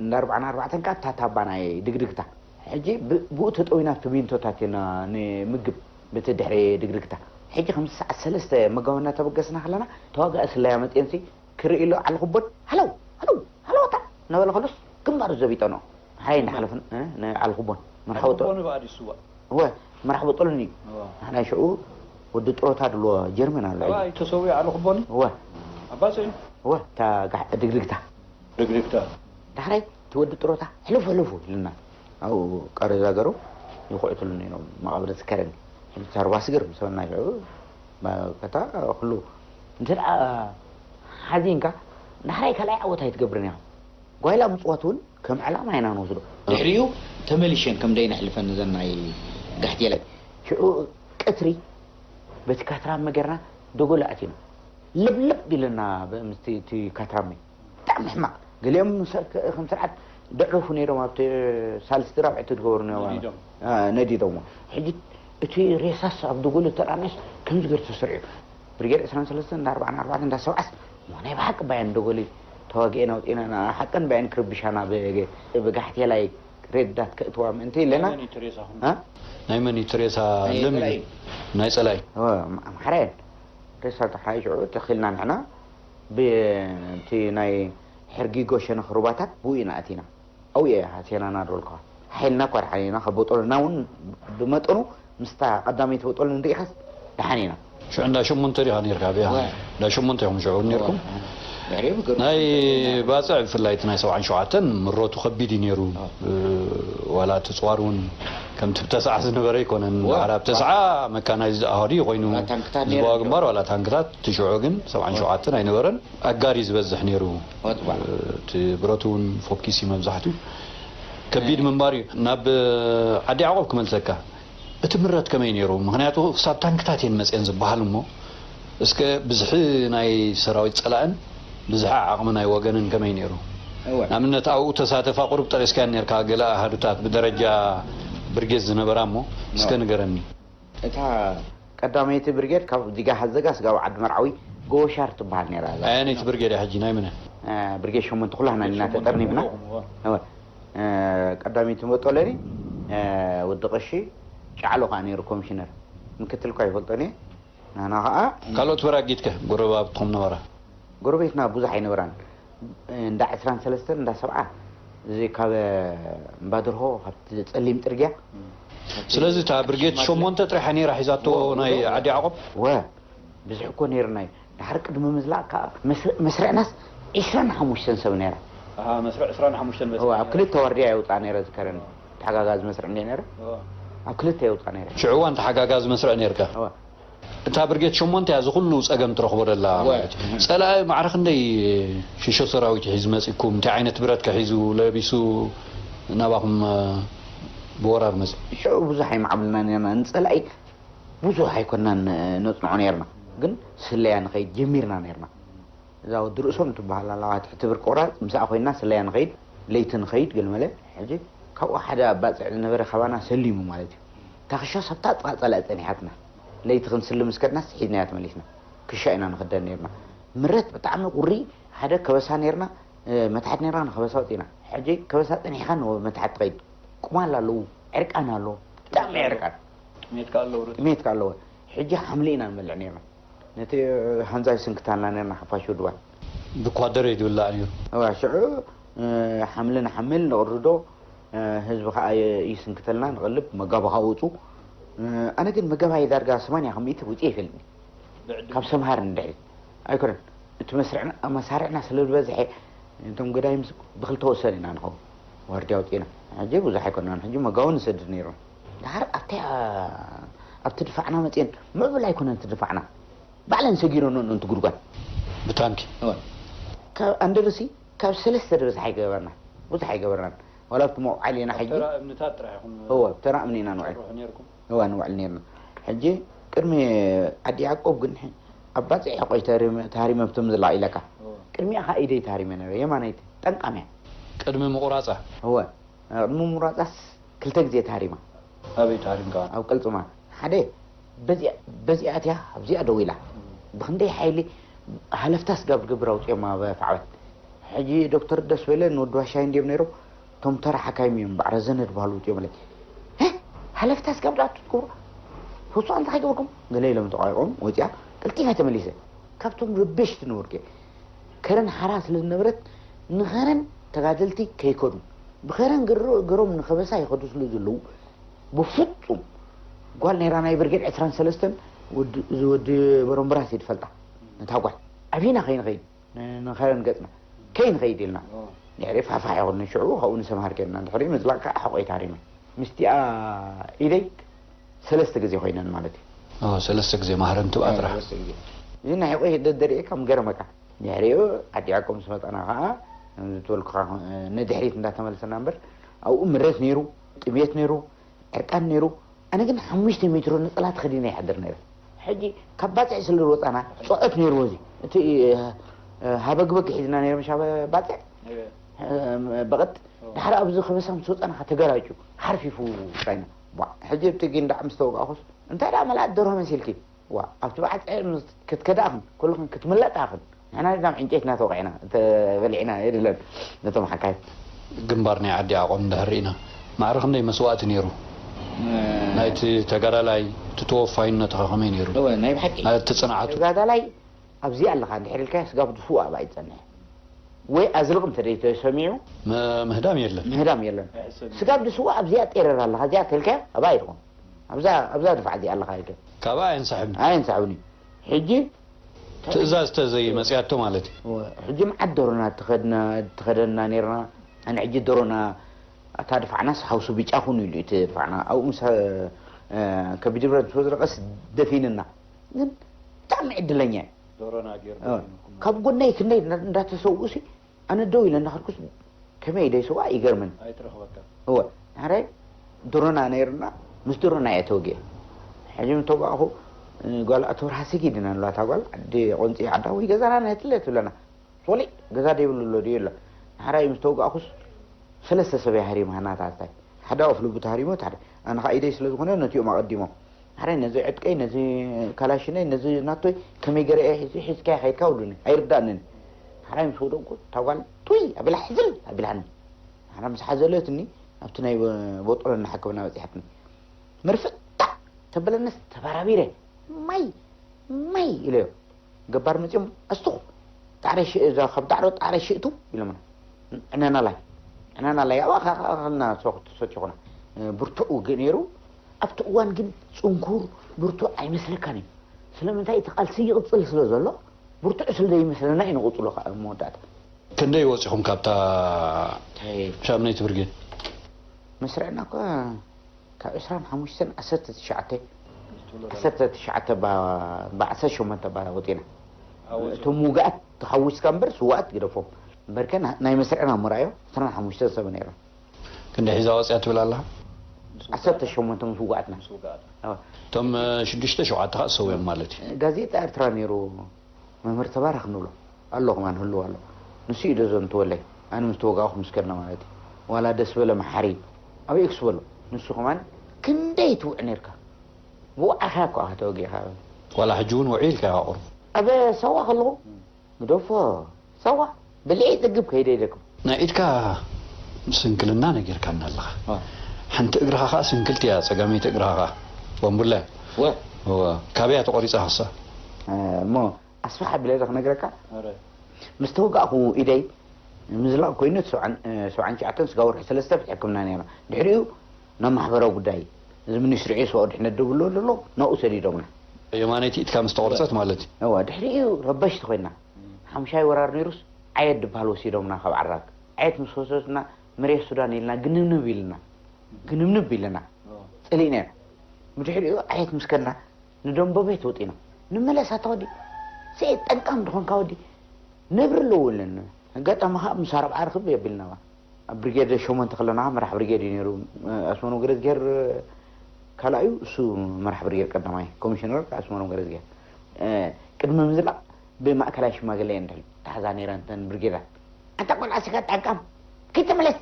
እንዳ ኣርባዓን ኣርባዕተን ከዓ እታ ታባ ናይ ድግድግታ ሕጂ ብኡ ተጠዊና ብሚንቶታት ኢና ንምግብ ብቲ ድሕሪ ድግድግታ ሕጂ ከምዚ ሰዓት ሰለስተ መጋቢ እናተበገስና ከለና ተዋጋኢ ስለያ መፅየንሲ ክርኢ ኢሎ ዓልኩቦን ሃለው ሃለው ሃለውታ እናበለ ከሎስ ግንባሩ ዘቢጠኖ ሓይ እንዳሓለፍን ዓልኩቦን መርሓወጦ እወ መራሕ በጦሎኒ እዩ። ንሕና ሽዑ ወዲ ጥሮታ ድሎ ጀርመን ኣሎ። ኣባይ ተሰዊኡ ኣሉ ክቦኒ እወ ኣባጽ እዩ እወ እታ ጋሕ ድግድግታ ድግድግታ ዳሕራይ እቲ ወዲ ጥሮታ ሕልፍ ሕልፉ ኢልና ኣብኡ ቃሬዛ ገሩ ይኹዕትሉ ነይሮም። መቓብር ዝከረኒ ሕጂ ተርባ ስግር ምስ በልና ሽዑ ከታ ኩሉ እንተ ደኣ ሓዚንካ ዳሕራይ ካልኣይ ዓወት ኣይትገብርን ኢኻ። ጓይላ ምጽዋት እውን ከም ዕላማ ኢና ንወስዶ። ድሕሪኡ ተመሊሸን ከም ደይነሕልፈን እዘን ናይ ጋሕቴላይ ሽዑ ቀትሪ በቲ ካትራመ ጌርና ደጎሎ ኣቲና። ልብልብ ኢለና ምስቲ እቲ ካትራመ። ብጣዕሚ ሕማቕ። ገሊኦም ምስ ከም ስርዓት ደዕረፉ ነይሮም ኣብቲ ሳልስቲ ራብዕቲ ዝገበሩ ነዲዶም ሕጂ እቲ ሬሳስ ኣብ ደጎሎ ተራነስ ከምዚ ገር ተሰሪዑ ብርጌድ ዕስራን ሰለስተን እንዳ ኣርባዓን ኣርባዕተን እንዳ ሰብዓስ ናይ ብሓቂ ባየን ደጎሊ ተዋጊኤን ኣውፂና ሓቀን ባየን ክርብሻና ብጋሕቴላይ ሬዳት ከእትዋ ምእንቲ ኢለና ናይ መን እዩ እቲ ሬሳ ለም ናይ ፀላይ ኣምሓራየን ሬሳ ተሓይሽዑ ተኺልና ንሕና ብቲ ናይ ሕርጊጎ ሸነኽ ሩባታት ብኡ ኢና ኣቲና ኣውየ ሃሴናና ድበልኩኻ ሓይልና እኳ ደሓን ኢና ካብ ቦጦሎና እውን ብመጠኑ ምስታ ቀዳመይቲ ቦጦሎ ንሪኢኻስ ደሓን ኢና ሽዑ እንዳ ሸሞንተ ዲኻ ነርካ ኣብያ እንዳ ሸሞንተ ኢኹም ሽዑ ነርኩም ናይ ባፅዕ ብፍላይ እቲ ናይ ሰብዓን ሸውዓተን ምረቱ ከቢድ እዩ ነይሩ ዋላ እቲ ፅዋር እውን ከምቲ ብተስዓ ዝነበረ ኣይኮነን ሓራ ብተስዓ መካናይዝድ ኣሃዱ ኮይኑ ዝባዋ ግንባር ዋላ ታንክታት እቲ ሽዑ ግን ሰብዓን ሸውዓተን ኣይነበረን ኣጋር እዩ ዝበዝሕ ነይሩ እቲ ብረቱ እውን ፎኪስ እዩ መብዛሕትኡ ከቢድ ምንባር እዩ ናብ ዓዲ ያዕቆብ ክመልሰካ እቲ ምረት ከመይ ነይሩ ምክንያቱ ክሳብ ታንክታት እየን መፅአን ዝበሃል እሞ እስከ ብዝሒ ናይ ሰራዊት ፀላእን ብዝሒ ዓቕሚ ናይ ወገንን ከመይ ነይሩ ንኣብነት ኣብኡ ተሳተፋ ቁሩብ ጠቂስካያን ነርካ ገለ ኣሃዱታት ብደረጃ ብርጌድ ዝነበራ እሞ እስከ ንገረኒ እታ ቀዳመይቲ ብርጌድ ካብ ዲጋ ሃዘጋ ስጋብ ዓዲ መርዓዊ ጎሻር ትበሃል ነራ ኣየነይቲ ብርጌድ እያ ሕጂ ናይ ምነ ብርጌድ ሸሞንተ ኩላህና ኢና ተጠርኒፍና እወ ቀዳመይቲ መጦለኒ ወዲ ቀሺ ጫዕሎ ከዓ ነይሩ ኮሚሽነር ምክትል እኳ ይፈልጦን እየ ናና ከዓ ካልኦት በራጊትከ ጎረባብትኹም ነበራ ጎረቤትና ብዙሕ ኣይነበራን እንዳ ዕስራን ሰለስተን እንዳ ሰብዓ እዚ ካብ እምባድርሆ ካብቲ ጸሊም ጽርግያ ስለዚ እታ ብርጌድ ሸሞንተ ጥሪሓ ነይራ ሒዛቶ ናይ ዓዲ ያዕቆብ ወ ብዙሕ እኮ ነይርና እዩ ድሓር ቅድሚ ምዝላእ ከዓ መስርዕናስ ዕስራን ሓሙሽተን ሰብ ነይራ መስርዕ ዕስራን ሓሙሽተን በስ ኣብ ክልተ ዋርድያ የውፅኣ ነይረ ዝከረኒ ተሓጋጋዚ መስርዕ እንደ ነይረ ኣብ ክልተ የውፅኣ ነይረ ሽዕዋን ተሓጋጋዚ መስርዕ ነይርካ እታ ብርጌድ ሸሞንተ እያ ዝኩሉ ፀገም ትረኽቦ ደላ ማለት እዩ ፀላኢ ማዕረ ክንደይ ሽሾ ሰራዊት ሒዙ መፂኩም እንታይ ዓይነት ብረት ከሒዙ ለቢሱ ናባኹም ብወራር መፂ ሽዑ ብዙሕ ኣይማዕብልና ነርና ንፀላኢ ብዙሕ ኣይኮናን ነፅንዖ ነርና ግን ስለያ ንኸይድ ጀሚርና ነርና እዛ ወዲ ርእሶም ትበሃል ኣለዋ ትሕቲ ብርቂ ቁራፅ ምስኣ ኮይና ስለያ ንኸይድ ለይቲ ንኸይድ ገልመለ ሕጂ ካብኡ ሓደ ኣባፅዕ ዝነበረ ካባና ሰሊሙ ማለት እዩ ታኽሻ ሰብታ ጥቓ ፀላኢ ፀኒሓትና ለይቲ ክንስሊ ምስ ከድናስ ሒዝናያ ተመሊስና ክሻ ኢና ንኽደን ነርና ምረት ብጣዕሚ ቁሪ ሓደ ከበሳ ነርና መታሕት ነርና ንከበሳ ወፂና ሕጂ ከበሳ ፀኒሕካ መታሕት ትኸይድ ቁማል ኣለዉ ዕርቃን ኣሎ ብጣዕሚ ዕርቃን ጥሜት ከ ኣለዎ ሕጂ ሓምሊ ኢና ንበልዕ ነርና ነቲ ሃንዛ ይስንክታልና ነርና ሓፋሽ ውድባት ብኳደረይ ዝብላዕ ነይሩ እዋ ሽዑ ሓምሊ ንሓምል ንቕርዶ ህዝቢ ከዓ ይስንክተልና ንቕልብ መጋባኻ ውፁ ኣነ ግን መጋባይ ዳርጋ ሰማንያ ከሚእቲ ውፅእ ይፈልጥኒ ካብ ሰምሃር ንድሕሪ ኣይኮነን እቲ መስርዕና መሳርዕና ስለ ዝበዝሐ እቶም ገዳይምስ ብክልተ ወሰን ኢና ንኸውን ዋርድያ ውፅኢና ሕጂ ብዙሕ ኣይኮንናን ሕጂ መጋውን ንሰድድ ነይሮም ድሓር ኣብታ ኣብቲ ድፋዕና መፅየን ምዕብል ኣይኮነን እቲ ድፋዕና ባዕለን ሰጊረን ነን እቲ ጉድጓድ ብታንኪ ካብ ኣንደርሲ ካብ ሰለስተ ድበዝሕ ኣይገበርና ብዙሕ ኣይገበርናን ዋላ ኣብቲ መውዓል ኢና ሕጂ እወ ተራ እምኒ ኢና ንውዕል እወ ንውዕል ነርና ሕጂ ቅድሚ ዓዲ ያዕቆብ ግን ኣብ ባፅዕ ቆይ ተሃሪመ ኣብቶም ዝላቕ ኢለካ ቅድሚኣ ከዓ ኢደይ ተሃሪመ ነረ የማነይቲ ጠንቃምያ ቅድሚ ምቑራፃ እወ ቅድሚ ምቑራፃስ ክልተ ግዜ ተሃሪማ ኣበይ ተሃሪምካ ኣብ ቅልፅማ ሓደ በዚኣ እትያ ኣብዚኣ ደው ኢላ ብክንደይ ሓይሊ ሃለፍታ ስጋብ ዝገብር ኣውፅኦም ኣብ ፋዕበት ሕጂ ዶክተር ደስ በለ ንወዲ ዋሻይ እንዲዮም ነይሮም እቶም ተራ ሓካይም እዮም በዓል ረዘነ ዝበሃሉ ውፅኦም ለይ ሃለፍታ ስጋብ ዝኣቱ ትገብሩ ህፁ ኣንታ ከይገበርኩም ገለ ኢሎም ተቋሪቆም ወፂኣ ቀልጢፈ ተመሊሰ ካብቶም ርበሽቲ ነበርኩ ከረን ሓራ ስለ ዝነበረት ንኸረን ተጋደልቲ ከይከዱ ብኸረን ገሮም ንኸበሳ ይኸዱ ስለ ዘለዉ ብፍፁም ጓል ነይራ ናይ ብርጌድ ዕስራን ሰለስተን እዚ ወዲ በረምብራስ እዩ ዝፈልጣ። ነታ ጓል ዓቢና ከይንኸይድ ንኸረን ገፅና ከይንኸይድ ኢልና። ድሕሪ ፋፋሕ ይኹን ሽዑ ካብኡ ንሰምሃር ከድና ድሕሪ ምዝላቕ ከዓ ሕቆይ ታሪመ ምስቲኣ ኢደይ ሰለስተ ግዜ ኮይነን ማለት እዩ። ሰለስተ ግዜ ማህረን ትብኣ ጥራሕ። እዚ ናይ ሕቆይ ደደሪኤ ከም ገረመካ ድሕሪኡ ዓዲዓቆ ምስ መጣና ከዓ ዝትበልኩኻ ንድሕሪት እንዳተመልሰና እምበር ኣብኡ ምረት ነይሩ፣ ጥሜት ነይሩ፣ ዕርቃን ነይሩ። ኣነ ግን ሓሙሽተ ሜትሮ ነፀላ ተኸዲነ ይሓድር ነይረ። ሕጂ ካብ ባፅዕ ስለ ዝወፃና ፅዖት ነይርዎ። እዚ እቲ ሃበግበግ ሒዝና ነይረ ምሻ ባፅዕ በቐጥ ድሓር ኣብዚ ከበሳ ምስ ወፃና ተገራጩ ሓርፊፉ ራይና። ሕጂ ኣብቲ ጊንዳዕ ምስ ተወቃኹስ እንታይ ደኣ መልኣት ደርሆ መሲልኪ። ዋ ኣብቲ በዓል ፀዕር ክትከዳእኽን ኩልኽን ክትምለጣኽን ንሕና ናብ ዕንጨይትና ተወቂዕና ተበሊዕና የድለን ነቶም ሓካይም። ግንባር ናይ ዓዲ ዓቆም እንድሕር ርኢና ማዕረ ክንደይ መስዋእቲ ነይሩ ናይቲ ተጋዳላይ እቲ ተወፋይነት ኸ ከመይ ነይሩ? እወ ናይ ብሓቂ እቲ ፅንዓቱ ተጋዳላይ ኣብዚኣ ኣለኻ እንድሕር ኢልካዮ ስጋብ ድስዋ ኣብኣ ይፀንሕ ወይ ኣዝልቕ እንተ ደይተሰሚዑ ምህዳም የለን። ምህዳም የለን። ስጋብ ድስዋ ኣብዚኣ ጤረር ኣለኻ እዚኣ ተልካዮ ኣብኣ ይትኾን ኣብዛ ኣብዛ ድፋዕ እዚኣ ኣለኻ ኢልካዮ ካብኣ ኣየንሳሕብን። ኣየንሳሕብን እዩ። ሕጂ ትእዛዝ ተዘይመፅያቶ ማለት እዩ። ሕጂ መዓት ደሮና ትኸድና ትኸደና ነርና ኣነ ሕጂ ደሮና ኣታ ድፋዕናስ ሃውሱ ብጫ ኩኑ ኢሉ እቲ ድፋዕና ኣብኡ ምስ ከቢድ ብረት ምስ ወዝረቀስ ደፊንና ግን ብጣዕሚ ዕድለኛ እዩ። ካብ ጎነይ ክንደይ እንዳተሰውኡ ሲ ኣነ ደው ኢለ እንዳኸድኩስ ከመይ ደይ ስዋ ይገርምን። እወ ንሕራይ ድሮና ነይርና ምስ ድሮና እየ ተወጊአ። ሕጂ ምተባእኹ ጓል ኣቶ ብርሃ ሰጊድና ንብላ እታ ጓል ዓዲ ቆንፂ ዓዳ ወይ ገዛና ንህትለ ትብለና ሶሊ ገዛ ደይብሉ ኣሎ ድዩ ኣሎ። ንሕራይ ምስ ተወጋእኩስ ሰለስተ ሰብ እያ ሃሪማ ናታ ኣስታይ ሓደ ኣፍ ልቡ ተሃሪሞ ሓደ ኣነ ከዓ ኢደይ ስለ ዝኾነ ነቲኦም ኣቐዲሞም ሓራይ ነዚ ዕጥቀይ ነዚ ካላሽነይ ነዚ ናቶይ ከመይ ገረ እየ ሒዙ ሒዝካዮ ከይድካ ውዱኒ ኣይርዳእንን ሓራይ ምስ ወደቅኩ እታ ጓል ቱይ ኣቢላ ሕዝል ኣቢላኒ ሓራ ምስ ሓዘለትኒ ኣብቲ ናይ ቦጦሎ እናሓከብና በፂሓትኒ መርፍእ ታዕ ተበለነስ ተባራቢረ ማይ ማይ ኢለዮ ገባር መፅኦም ኣስቱኽ ዳዕረ ሽእ እዛ ካብ ዳዕሮ ጣዕረ ሽእቱ ኢሎምና ዕነናላይ ዕነናላይ ኣብኣ ከኣልና ሰቲኹና ብርቱዕ ውግእ ነይሩ ኣብቲ እዋን ግን ፅንኩር ብርቱዕ ኣይመስለካን እዩ ስለምንታይ እቲ ቃልሲ ይቕፅል ስለ ዘሎ ብርቱዕ ስለ ዘይመስለና እዩ ንቕፅሎ ከዓ መወዳእታ ክንደይ ወፂኹም ካብታ ሻምነይቲ ብርጌድ መስርዕና እኳ ካብ ዕስራን ሓሙሽተን ዓሰርተ ትሽዓተ ዓሰርተ ትሽዓተ ብዓሰርተ ሸሞንተ ባ ወፂና እቶም ውግኣት ተሓዊስካ እምበር ስዋኣት ግደፎም እምበርከ ናይ መስርዕና ምርኣዮ ዕስራን ሓሙሽተን ሰብ ነይሮም ክንዲ ሒዛ ወፅያ ትብል ኣላ ዓሰርተ ሸሞንተ ምስ ውግኣትና እቶም ሽዱሽተ ሸውዓተ ከዓ ዝሰውዮም ማለት እዩ ጋዜጣ ኤርትራ ነይሩ መምህር ተባረኽ ንብሎ ኣሎ ከማን ህልው ኣሎ ንሱ እዩ ዶ ዘንትወለይ ኣነ ምስ ተወጋእኹ ምስ ከድና ማለት እዩ ዋላ ደስ በለ መሓሪ ኣበይ ክስበሎ ንሱ ከማን ክንደይ ትውዕ ነርካ ብውዓኻ እኮ ኣኻ ተወጊእካ ዋላ ሕጂ እውን ውዑይ ኢልካ ኢኻ ቁሩብ ኣብ ሰዋ ከለኹ ግደፎ ሰዋ ብልዒ ፅግብ ከይደ ኢለኩም ናይ ኢድካ ስንክልና ነጊርካና ኣለኻ ሓንቲ እግርኻ ከዓ ስንክልቲ እያ ፀጋመይቲ እግርኻ ከዓ ቦምቡላ እያ ካበያ ተቆሪፃ ክሳ እሞ ኣስፍሕ ኣቢለ ዶ ክነግረካ ምስ ተወጋእኩ ኢደይ ምዝላቕ ኮይኑ ሰብዓን ትሽዓተን ስጋ ወርሒ ሰለስተ ሕክምና ነይራ ድሕሪኡ ናብ ማሕበራዊ ጉዳይ እዚ ሚኒስትሪ ዒስባ ድሕነት ደብሎ ዘሎ ናብኡ ሰዲዶምና የማነይቲ ኢድካ ምስ ተቆርፀት ማለት እዩ እዋ ድሕሪኡ ረበሽቲ ኮይና ሓምሻይ ወራር ነይሩስ ዓየት ድበሃል ወሲዶምና ካብ ዓራግ ዓየት ምስ ወሰድና መሬት ሱዳን ኢልና ግንብንብ ኢልና ግንብንብ ኢልና ፀሊእና ኢና ብድሕሪኡ ዓየት ምስ ከድና ንደንበ ቤት ወጢና ንመለስ ኣታ ወዲ ሰኤ ጠንቃም ድኾንካ ወዲ ነብሪ ኣለዎ ኢለን ኣጋጣሚ ከዓ ምስ ኣርብዓ ርክብ የቢልና ኣብ ብሪጌድ ሸሞንተ ከለና ከዓ መራሕ ብሪጌድ እዩ ነይሩ ኣስመሮም ገረዝጌር ካልኣዩ እሱ መራሕ ብሪጌድ ቀዳማይ ኮሚሽነር ኣስመሮም ገረዝጌር ቅድሚ ምዝላቕ ብማእከላይ ሽማግለ እየን ድሕል ተሓዛ ነይረን እተን ብርጌዳት ኣንታ ቆልዓ ስጋ ጣቃም ከይተመለስ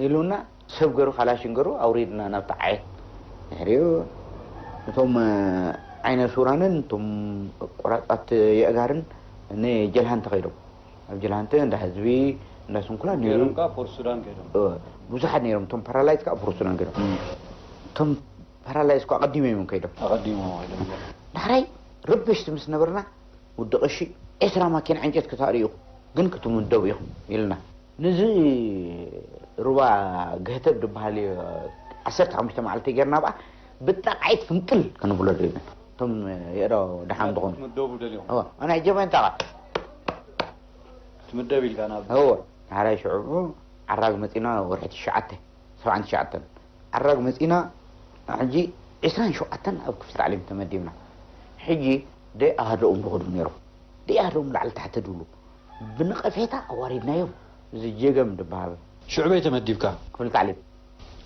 ኢሉና ሰብ ገሩ ካላሽን ገሩ ኣውሪድና ናብቲ ዓየት ድሕሪኡ እቶም ዓይነ ሱራንን እቶም ቆራፃት የእጋርን ንጀልሃን ተኸይዶም ኣብ ጀልሃንተ እንዳ ህዝቢ እንዳ ስንኩላ ነይሩ ብዙሓት ነይሮም እቶም ፓራላይዝ ከዓ ፖርሱዳን ከይዶም እቶም ፓራላይዝ ከዓ ኣቐዲሞም እዮም ከይዶም ኣቐዲሞም ከይዶም ዳሕራይ ረበሽቲ ምስ ነበርና ውዲ ቀሺ ዕስራ ማኪና ዕንጨት ክተኣሪ ኢኹም ግን ክትምደቡ ኢኹም ኢልና። ነዚ ሩባ ገህተብ ዝበሃል እዩ ዓሰርተ ሓሙሽተ መዓልቲ ጌርና ብኣ ብጣቕዓይት ፍንቅል ክንብሎ ደሊና። እቶም የእዶ ደሓን ዝኾኑ። ትምደቡ ደልዮም እወ፣ ኣነ ሕጂ በይንታኻ ትምደብ ኢልካ ናብ እወ፣ ሓራይ ሽዑ ዓራግ መፂና ወርሒ ትሽዓተ፣ ሰብዓን ትሽዓተን ዓራግ መፂና። ሕጂ ዕስራን ሸውዓተን ኣብ ክፍሊ ታዕሊም ተመዲብና። ሕጂ ደይ ኣሃደኦም ዝኸዱ ነይሮም። ደይ ኣሃደኦም ላዕሊ ታሕቲ ድብሉ ብነቐፌታ ኣዋሪድናዮም። እዚ ጀገም ዝበሃል ሽዑ በይ ተመዲብካ ክፍሊ ታዕሊም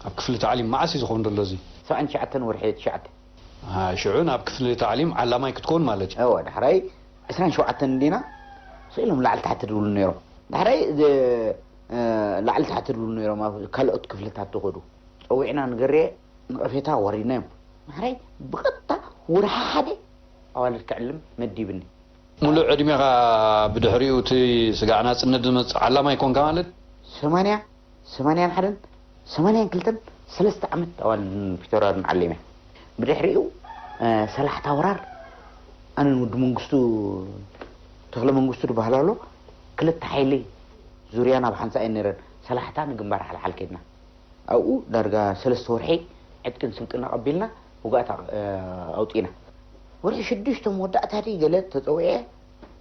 ኣብ ክፍሊ ታዕሊም መዓስ እዩ ዝኾን ዘሎ እዚ ሰብዓን ትሽዓተን ወርሒ ትሽዓተ ኣሃ፣ ሽዑ ናብ ክፍሊ ታዕሊም ዓላማይ ክትኮን ማለት እዩ እወ፣ ዳሕራይ ዕስራን ሸውዓተን እንዲና ስኢሎም ላዕሊ ታሕቲ ድብሉ ነይሮም። ዳሕራይ እ፣ እ፣ ላዕሊ ታሕቲ ድብሉ ነይሮም። ኣብ ካልኦት ክፍልታት ትኸዱ ጸዊዕና ንገርየ ንቐፌታ ወሪድናዮም። ዳሕራይ ብቐጥታ ወርሒ ሓደ ኣዋልድ ክዕልም መዲብኒ። ሙሉእ ዕድሜኻ ብድሕሪኡ እቲ ስጋዕ ናፅነት ዝመፅእ ዓላማ ይኮንካ ማለት ሰማንያ ሰማንያን ሓደን ሰማንያን ክልተን ሰለስተ ዓመት ኣዋልድን ፒተራርን ዓሊመ። ብድሕሪኡ እ፣ ሰላሕታ ወራር ኣነን ወዲ መንግስቱ ተኽለ መንግስቱ ዝበሃል ኣሎ ክልተ ሓይሊ ዙርያና ኣብ ሓንሳእ እየን ነይረን። ሰላሕታ ንግንባር ሓልሓል ከድና። ኣብኡ ዳርጋ ሰለስተ ወርሒ ዕጥቅን ስልጥና ቀቢልና ውጋእታ እ፣ ኣውፂና። ወርሒ ሽዱሽተ መወዳእታ ድዩ ገለ ተፀዊዐ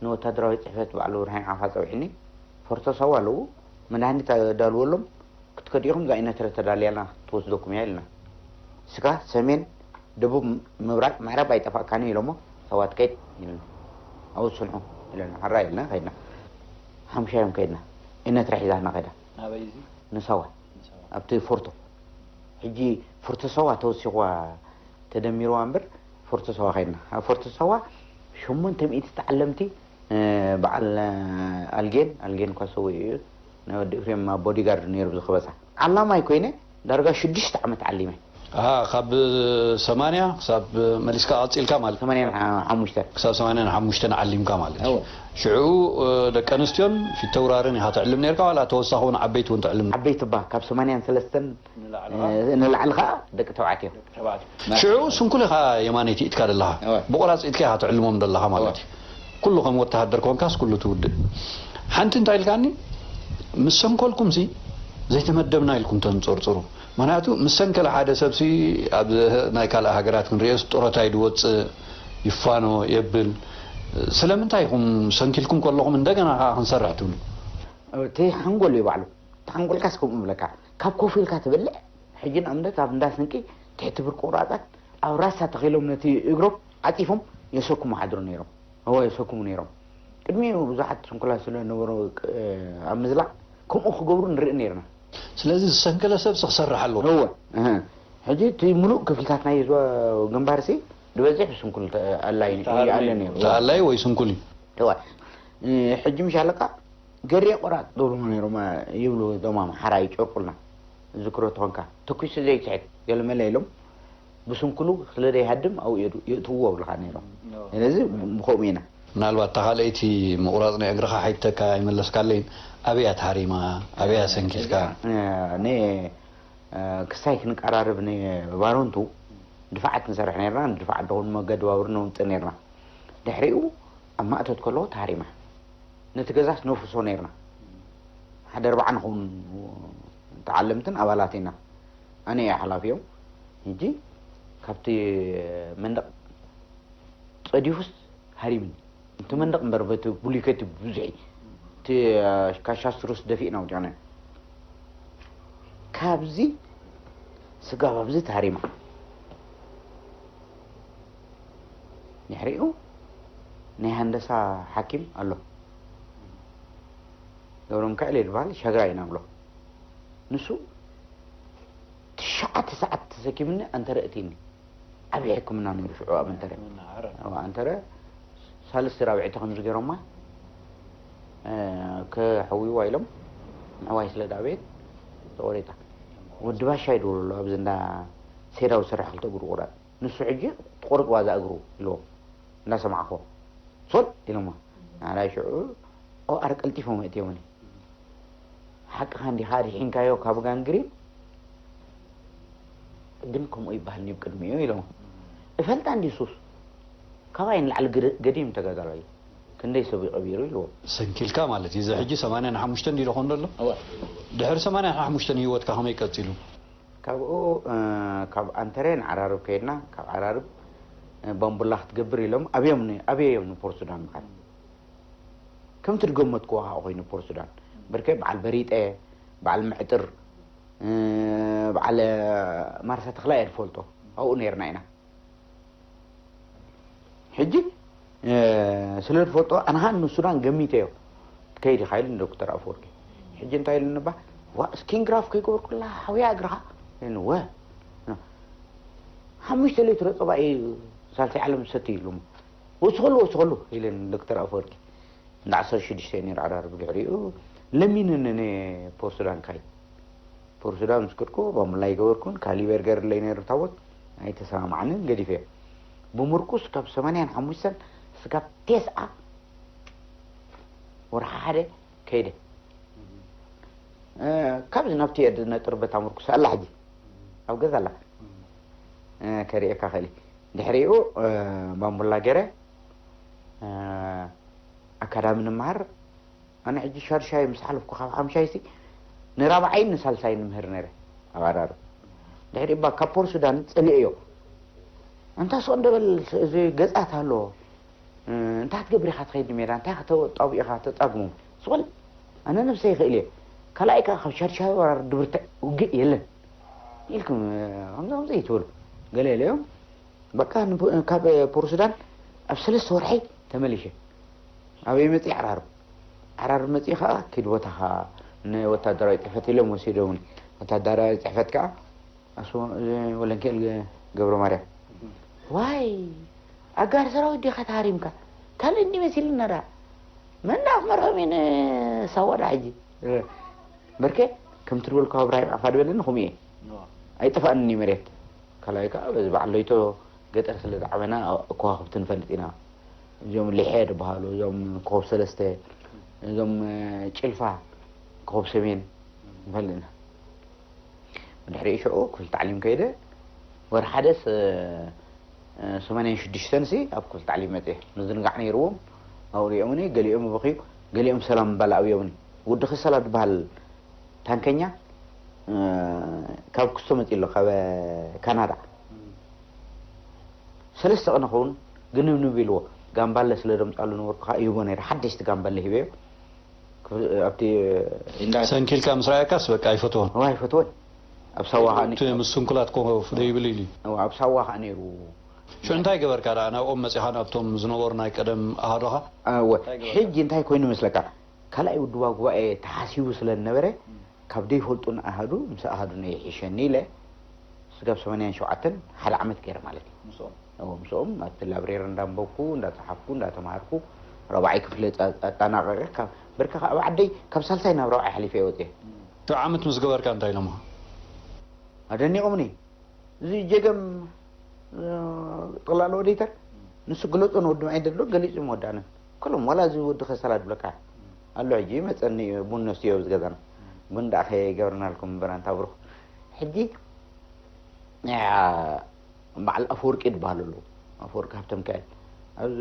ንወታደራዊ ፅሕፈት ባዕሉ ብርሃን ዓፋ ፀዊዕኒ። ፎርቶ ሳዋ ኣለዉ መድሃኒት ኣዳልወሎም ክትከዱ ኢኹም እዛ ኢነትረ ተዳልያልና ትወስደኩም እያ ኢልና። እስካ ሰሜን ደቡብ ምብራቅ ምዕራብ ኣይጠፋእካን ኢሎሞ ሳዋ ትከይድ ኢልና። ኣብኡ ትስንሑ ኢለና ሕራ ኢልና ከይድና። ሓሙሻዮም ከይድና ኢነትረ ሒዛትና ከይዳ ናበይ እዚ ንሳዋ ኣብቲ ፎርቶ ሕጂ ፎርቶ ሳዋ ተወሲኽዋ ተደሚርዋ እምበር ፎርቶ ሳዋ ከይድና ኣብ ፎርቶ ሳዋ ሸሞንተ ሚእቲ ተዓለምቲ እ፣ በዓል እ፣ ኣልጌን ኣልጌን እኳ ሰዊኡ እዩ ናይ ወዲ ኤፍሬም ኣብ ቦዲጋርድ ነይሩ ብዝኸበሳ ዓላማይ ኮይነ ዳርጋ ሽዱሽተ ዓመት ዓሊመ ኣሃ፣ ካብ ሰማንያ ክሳብ መሊስካ ቀፂልካ ማለት ሰማንያን ሓሙሽተ ክሳብ ሰማንያን ሓሙሽተን ዓሊምካ ማለት እዩ እወ። ሽዑ እ፣ ደቂ ኣንስትዮን ፊተውራርን ኢኻ ትዕልም ነርካ ዋላ ተወሳኺ እውን ዓበይቲ እውን ትዕልም ዓበይቲ እባ ካብ ሰማንያን ሰለስተን እ፣ ንላዕሊ ከዓ ደቂ ተባዕትዮ ሽዑ ስንኩል ኢኻ የማነይቲ ኢድካ ዘለኻ እወ። ብቆራፅ ኢድካ ኢኻ ትዕልሞም ዘለኻ ማለት እዩ ኩሉ ከም ወተሃደር ኮንካስ ኩሉ ትውድእ ሓንቲ እንታይ ኢልካኒ ምስ ሰንኮልኩም ሲ ዘይተመደብና ኢልኩም ተንፀርፅሩ ምክንያቱ ምስ ሰንከለ ሓደ ሰብ ሲ ኣብ ናይ ካልእ ሃገራት ክንሪኦስ ጡረታ እዩ ዝወፅእ ይፋኖ የብል ስለምንታይ ኢኹም ሰንኪልኩም ከለኹም እንደገና ከዓ ክንሰርሕ ትብሉ እቲ ሓንጎል እዩ ባዕሉ እቲ ሓንጎልካስ ከምኡ ይብለካ ካብ ኮፍ ኢልካ ትበልዕ ሕጂ ንኣብነት ኣብ እንዳ ስንቂ ትሕቲ ብርቂ ቁራፃት ኣብ ራሳ ተኺሎም ነቲ እግሮም ዓፂፎም የሰክሙ ሓድሩ ነይሮም እወ የሰክሙ ነይሮም ቅድሚኡ ብዙሓት ስንኩላ ስለ ነበሩ ኣብ ምዝላዕ ከምኡ ክገብሩ ንርኢ ነይርና ስለዚ ዝሰንከለ ሰብ ክሰርሕ ኣለዎ እወ እህ። ሕጂ እቲ ሙሉእ ክፍልታት ናይ ህዝባዊ ግንባር ሲ ዝበዝሕ ብስንኩል ኣላይ ኣለ ነይሩ ተኣላይ ወይ ስንኩል እዩ እዋ ሕጂ ምሽ ኣለካ ገሬ ቆራጥ ደብሉ ነይሮም ይብሉ እዞም ኣምሓራ ይጨርቁልና ዝክሮ ተኾንካ ተኩሱ ዘይስሕት ገለመለ ኢሎም ብስንኩሉ ስለ ዘይሃድም ኣብኡ የእትውዎ ብልካ ነይሮም ስለዚ ብከምኡ ኢና ምናልባት እታ ካልኣይቲ ምቑራፅ ናይ እግርኻ ሓይተካ ኣይመለስካለይን ኣበያ ተሃሪማ ኣበያ ሰንኪልካ ክሳይ ክንቀራርብ ንባሮንቱ ድፋዓት ንሰርሕ ነርና ንድፋዓት ደኹን መገድባብር ነውፅእ ነርና ድሕሪኡ ኣብ ማእቶት ከለዎ ተሃሪማ ነቲ ገዛስ ነፍሶ ነርና ሓደ ኣርባዓ ንኸውን ተዓለምትን ኣባላት ኢና ኣነ እየ ሓላፊኦም ሕጂ ካብቲ መንደቕ ጸዲፉስ ሃሪምኒ እቲ መንደቕ እምበር በቲ ብሉኬት ብዙሒ እቲ ካሻስትሮስ ደፊእና ውዲቕና ካብዚ ስጋብ ኣብዚ ተሃሪማ ድሕሪኡ ናይ ሃንደሳ ሓኪም ኣሎ ገብረ ሚካኤል ዝበሃል ሸግራ ኢና ብሎ ንሱ ትሽዓተ ሰዓት ተሰኪምኒ ኣንተረ እቲኒ ዓብዪ ሕክምና ነይሩ ሽዑ ኣብ ኣንተረ ኣንተረ ሳልስቲ ራብዒቲ ከምዚ ገይሮማ ከሕውይዋ ኢሎም ምሕዋይ ስለ ዳቤት ተቆሪጣ ወዲ ባሻ ይድውሉ ኣሎ ኣብዚ እንዳ ሴዳው ዝሰርሕ ክልተ እግሩ ቁራጥ ንሱ ሕጂ ትቆርጥዋ እዛ እግሩ ኢልዎም እንዳሰማዕክዎ ሶል ኢሎማ ናላይ ሽዑ ኦኣር ቀልጢፎም ኣእትዮምኒ ሓቅኻ እንዲኻ ኣድሒንካዮ ካብ ጋንግሪን ግን ከምኡ ይበሃል ኒብ ቅድሚኡ ኢሎም እፈልጣ እንዲ ሱስ ካባይ ንላዕሊ ገዲም ተጋዳላይ ክንደይ ሰብ ይቐቢሩ ኢልዎ ሰንኪልካ ማለት እዩ እዚ ሕጂ ሰማንያን ሓሙሽተን ዲዶ ኾን ዘሎ ድሕሪ ሰማንያን ሓሙሽተን ህይወትካ ከመይ ቀፂሉ ካብኡ ካብ ኣንተሬ ንዓራርብ ከይድና ካብ ዓራርብ ባምቡላ ክትገብር ኢሎም ኣብዮም ን- ኣብየዮም ንፖርት ሱዳን ምኻድ። ከምቲ ዝገመትክዎ ከዓ ኮይኑ ፖርት ሱዳን። በርከ በዓል በሪጠ፣ በዓል ምዕጥር፣ እ፣ በዓል ማርሳ ተኽላይ እየ ዝፈልጦ። ኣብኡ ነይርና ኢና። ሕጂ እ፣ ስለ ዝፈልጦ ኣነ ከዓ ንሱዳን ገሚተዮ። ከይድ ኢኻ ኢሉ ንዶክተር ኣፈወርቂ። ሕጂ እንታይ ኢሉ ንባ ዋ ስኪን ግራፍ ከይገበርኩላ ሓውያ እግርኻ ኢሉ። ወ ሓሙሽተ ሌትሮ ፀባ እዩ ሳልሳይ ዓለም ዝሰቲ ኢሉ። ወስኸሉ ወስኸሉ ኢለ ንዶክተር ኣፈወርቂ። እንዳ ዓሰርተ ሽዱሽተ ነይሩ ዓራርብ ድሕሪኡ ለሚንኒ ፖርት ሱዳን ካይድ። ፖርት ሱዳን ምስ ከድኩ ባምቡላ ኣይገበርኩን። ካሊበር ገርለይ ነይሩ ታቦት ኣይተሰማማዕንን ገዲፈ። ብምርኩስ ካብ ሰማንያን ሓሙሽተን ስጋብ ቴስዓ ወርሒ ሓደ ከይደ። እ፣ ካብዚ ናብቲ እየ ነጥር በታ ምርኩስ ኣላ ሕጂ ኣብ ገዛ ኣላ። እ፣ ከርእየካ ክእል። ድሕሪኡ እ፣ ባምቡላ ገረ እ፣ ኣካዳሚ ንምሃር። ኣነ ሕጂ ሻድሻይ ምስ ሓለፍኩ ካብ ሓምሻይሲ ንራብዓይን ንሳልሳይን ንምህር ነይረ ኣብ ኣራርብ። ድሕሪ እባ ካብ ፖር ሱዳን ጸሊኤዮ። ኣንታ ስቕ እንደበል እዚ ገጻት ኣሎ። እ፣ እንታይ ክትገብር ኢኻ ትኸይድ ንሜዳ? እንታይ ከተጣብኢኻ ተጻግሙ? ስቕ በል። ኣነ ነብሰይ ይኽእል እየ። ካልኣይ ከኣ ካብ ሻድሻይ ወራር ድብርትዕ ውግእ የለን ኢልኩም፣ እ፣ ከምዚ ከምዚ ኣይትበሉ። ገለ ገለ እዮም። በቃ ንብ-፣ ካብ ፖር ሱዳን ኣብ ሰለስተ ወርሒ ተመሊሸ። ኣበይ መጺእ? ዓራርብ። ዓራርብ መጺእ ከኣ ኪድ ቦታኻ ንወታደራዊ ጽሕፈት ኢሎም ወሲዶምኒ። ወታደራዊ ጽሕፈት ከኣ ኣስቦ-፣ ወለንኬል ገ-፣ ገብረ ማርያም። ዋይ፣ ኣጋር ሰራዊት ዲኻ ተሃሪምካ? ካልእ እንዲ መሲልና ደኣ። መን ደኣ ክመርሖም እየ ንሳዋ ደኣ ሕጂ? በርከ፣ ከምቲ ዝበልካ እብራሂም ዓፋ ዝበለኒ ከምኡ እየ። ኣይጠፋእንን እዩ መሬት። ካልኣይ ከኣ በዚ በዓል ለይቶ ገጠር ስለ ዝዓበና ከዋኽብቲ ንፈልጥ ኢና። እዞም ሊሐ ዝበሃሉ፣ እዞም ኮኸብ ሰለስተ፣ እዞም፣ እ፣ ጭልፋ፣ ኮኸብ ሰሜን ንፈልጥ ኢና። ብድሕሪኡ ሽዑ ክፍሊ ታዕሊም ከይደ። ወርሒ ሓደስ፣ እ፣ እ፣ ሰማንያን ሽዱሽተን ሲ ኣብ ክፍሊ ታዕሊም መጽየ። ምዝንጋዕ ነይርዎም። ኣብኡ ሪኦምኒ፣ ገሊኦም ይበኽዩ፣ ገሊኦም ሰላም ምባል ኣብዮምኒ። ወዲ ከሰላ ዝበሃል ታንከኛ፣ እ፣ ካብ ክስቶ መጺኡ ኣሎ፣ ካብ ካናዳ። ሰለስተ ቅነ ኸውን ግንብንብ ኢልዎ። ጋምባለ ስለ ደምጻሉ ነበርኩ፣ ከዓ ይህቦ ነይረ። ሓደሽቲ ጋምባለ ሂበዮ። ክፍ-፣ ኣብቲ እንዳ ሰንኪልካ ምስ ረኣየካስ በቃ ኣይፈትዎን። እዋ ኣይፈትዎን። ኣብ ሳዋ ከዓ እቲ ነ-፣ ምስ ስንኩላት ኮፍ ደይብል ኢሉ እዩ። እዋ ኣብ ሳዋ ከዓ ነይሩ። ሽዑ እንታይ ገበርካ ደኣ? ናብኦም መጺኻ ናብቶም ዝነበሩ ናይ ቀደም ኣሃዶኻ? እወ፣ እንታይ ገበርካ? ሕጂ እንታይ ኮይኑ መስለካ? ካልኣይ ውድባ ጉባኤ ተሓሲቡ ስለ ዝነበረ፣ ካብ ደይፈልጡን ኣሃዱ ምስ ኣሃዱ ነይሒሸኒ ኢለ፣ ስጋብ ሰማንያን ሸውዓተን ሓደ ዓመት ገይረ ማለት እዩ። ምስኦም? እዎ፣ ምስኦም ኣብቲ ላብሬሪ እንዳንበብኩ፣ እንዳጸሓፍኩ፣ እንዳተማሃርኩ፣ ራብዓይ ክፍሊ ጸ-፣ ኣጠናቐቐ። ካብ ብርካ ኣብ ዓደይ ካብ ሳልሳይ ናብ ራብዓይ ሓሊፈ እየ ወጽየ። እቲ ዓመት ምስ ገበርካ እንታይ ኢሎምኻ? ኣደኒቖምኒ። እዚ ጀገም፣ እ፣ ጠቕላላ ኦዲተር፣ ንሱ ግለጾ ንወዲ ማይ ደሎ ገሊጹ ምወዳእነ። ኩሎም ዋላ እዚ ወዲ ከሰላ ድብለካ ኣሎ። ሕጂ መጸኒ እዩ፣ ቡን ነስትዮ ኣብዚ ገዛና። ቡን ደኣ ከይገብርናልኩም እምበር ኣንታ ብሩኽ። ሕጂ፣ ያ፣ በዓል ኣፈወርቂ ዝበሃሉ ኣለዉ። ኣፈወርቂ ሃብተሚካኤል። ኣብዚ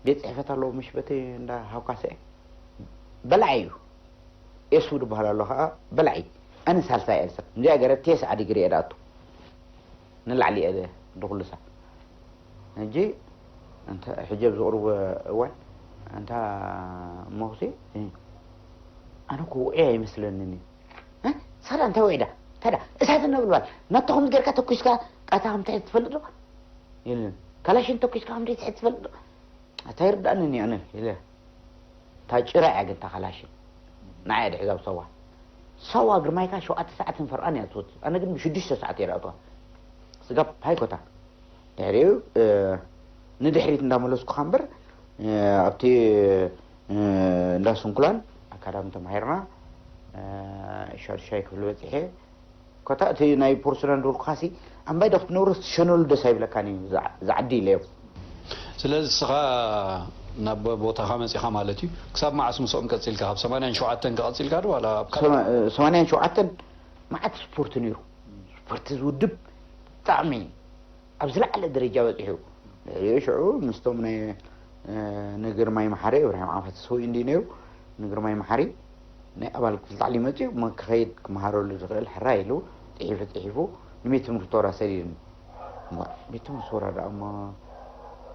ቤት ጽሕፈት ኣለዎ፣ ምሽ በቲ እንዳ ሃውካሰ። በላዒ እዩ። ኤሱ ዝበሃል ኣሎ ኸዓ በላዒ። ኣነ ሳልሳይ እየ ዝሰ-፣ እንዚኣ ገረ ቴስዓ ዲግሪ እየ ዝኣቱ። ንላዕሊ እየ ድኹልሳ። ሕጂ፣ እንተ-፣ ሕጂ ኣብ ዝቕርቦ እዋን፣ ኣንታ ሞኽሲ፣ ኣነ እኮ ውዑይ ኣይመስለንን እዩ። እ? ሳላ እንታይ ውዒዳ? እንታይ ዳ? እሳት ነበልባል። ናቶ ከምዚ ጌርካ ተኩስካ ቃታ ከም ትሕዝ ትፈልጥ ዶ? የለን። ካላሽን ተኩስካ ከም ትሕዝ ትፈልጥ ዶ? ኣታ ይርዳእኒ እኒ ኣነ ኢለ። እታ ጭራ እያ ግን እታ ካላሽን። ንዓይ እያ ድሕዛ ኣብ ሳዋ። ሳዋ ግርማይካ ሸውዓተ ሰዓትን ፈርቓን እያ ትወጽእ። ኣነ ግን ብሽዱሽተ ሰዓት እየ ዝኣትዋ። ስጋብ ሃይኮታ። ድሕሪኡ፣ እ፣ ንድሕሪት እንዳመለስኩኻ እምበር፣ እ፣ ኣብቲ፣ እ፣ እንዳ ስንኩላን ኣካዳሚ ተማሂርና፣ እ፣ ሻድሻይ ክፍሊ በጺሐ። ኮታ እቲ ናይ ፖርሱናን ድበልኩኻሲ፣ ኣምባይ ዶ ክትነብሮ ሸነሉ ደስ ኣይብለካን እዩ፣ ዝዓ-፣ ዝዓዲ ኢለዮም። ስለዚ እስኻ ናብ ቦታኻ መጺኻ ማለት እዩ። ክሳብ መዓስ ምስኦም ቀጺልካ? ካብ ሰማንያን ሸውዓተን ቀጺልካ ዶ ዋላ ኣብ ካልእ? ሰማ-፣ ሰማንያን ሸውዓተን መዓት ስፖርት ነይሩ። ስፖርት ዝውድብ ብጣዕሚ ኣብ ዝለዓለ ደረጃ በጺሑ። ድሕሪኡ ሽዑ ምስቶም ናይ፣ እ፣ ንግርማይ መሓሪ፣ እብራሂም ዓፋ ተሰዊኡ እንድዩ ነይሩ። ንግርማይ መሓሪ ናይ ኣባል ክፍሊ ታዕሊም መጺኡ፣ እሞ ክኸይድ ክመሃረሉ ዝኽእል ሕራይ ኢሉ ጽሒፉ፣ ጽሒፉ ንቤት ትምህርቲ ቶራ ሰዲድኒ። ቤቶም ስወራ ደኣ እሞ፣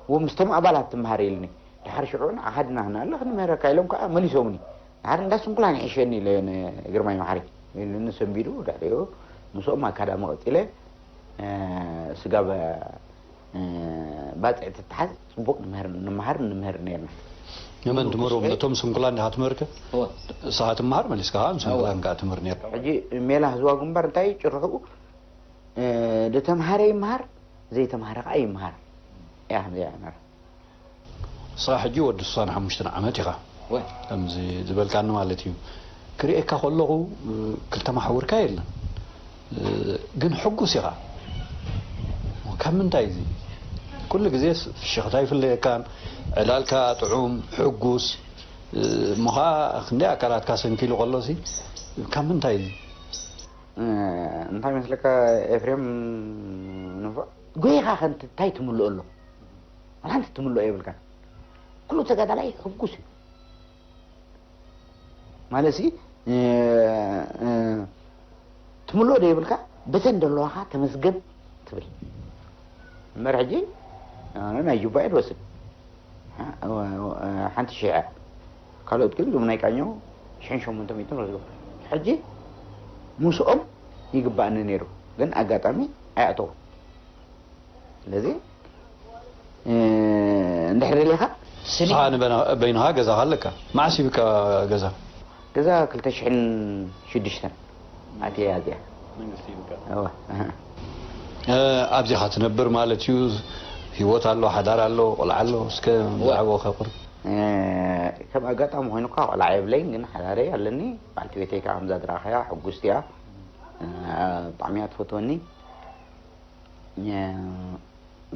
እዎ ምስቶም ኣባላት ትምሃር ኢልኒ። ድሓር ሽዑ ንዓኻ ድና ክንኣለ ክንምህረካ ኢሎም ከዓ መሊሶምኒ። ድሓር እንዳ ስንኩላን ይሕሸኒ ኢለ ንግርማይ መሓሪ ኢሉኒ ሰንቢዱ። ድሕሪኡ ምስኦም ኣካዳሚ ቀጺለ፣ እ፣ ስጋብ፣ እ፣ ባጽዕ ትተሓዝ ጽቡቕ ንምህር፣ ንምሃር ንምህር ነርና። ንመን ትምህሮም? ነቶም ስንኩላን ዲኻ ትምህር ከ? እወ። ንስኻ ትምሃር መሊስካ ከዓ ንስንኩላን እወ። ከዓ ትምህር ነርካ። ሕጂ ሜላ ህዝባዊ ግንባር እንታይ ጭርሕኡ፣ እ፣ ዝተምሃረ ይምሃር፣ ዘይተምሃረ ከዓ ይምሃር። እያ ከምዚኣ እያ ነራ። ንስኻ ሕጂ ወዲ ስሳን ሓሙሽተን ዓመት ኢኻ። እወ። ከምዚ ዝበልካኒ ማለት እዩ። ክርእየካ ከለኹ፣ እ፣ ክልተ ማሕውርካ የለን። እ፣ ግን ሕጉስ ኢኻ። ካብ ምንታይ እዚ? ኩሉ ግዜስ ፍሽኽታ ይፍለየካን፣ ዕላልካ ጥዑም፣ ሕጉስ፣ እ፣ እሞ ኸዓ ክንደይ ኣካላትካ ሰንኪሉ ከሎሲ፣ ካብ ምንታይ እዚ? እ፣ እንታይ መስለካ ኤፍሬም ንፉዕ? ጎይኻ ከ እንታይ ትምልኦ ኣሎ? ዋላ ሓንቲ ትምልኦ የብልካን። ኩሉ ተጋዳላይ ሕጉስ እዩ። ማለትሲ፣ እ፣ እ፣ ትምልኦ ዶ የብልካ? በተን ዘለዋኻ ተመስገን ትብል። እምበር ሕጂ ኣነ ናይ ጁባ እየ ዝወስድ። እ፣ እ፣ ሓንቲ ሺሕ እያ። ካልኦት ግን እዞም ናይ ቃኘው ሽሕን ሸሞንተ ሚእትን ወስዶ። ሕጂ ምስኦም ይግባእኒ ነይሩ፣ ግን ኣጋጣሚ ኣይኣተው። ስለዚ፣ እ፣ እንድሕር ደሊኻ ስኒ ንስኻ ንበና-፣ በይንኻ ገዛኻ ኣለካ። መዓስ ሂብካ ገዛ? ገዛ ክልተ ሽሕን ሽዱሽተን ኣትየ እያ እዚኣ። መንግስቲ ይብካ። እወ። እ፣ ኣብዚኻ ትነብር ማለት እዩ። ህይወት ኣሎ፣ ሓዳር ኣሎ፣ ቆልዓ ኣሎ። እስከ እወ። ብዛዕባኡ ከ ቁሩብ። እ፣ ከም ኣጋጣሚ ኮይኑ እኳ ቆልዓ የብለይን፣ ግን ሓዳረይ ኣለኒ። በዓልቲ ቤተይ ከዓ ከምዛ ዝረኣኻያ ሕጉስቲ እያ። እ፣ ብጣዕሚ እያ ትፈትወኒ። እ፣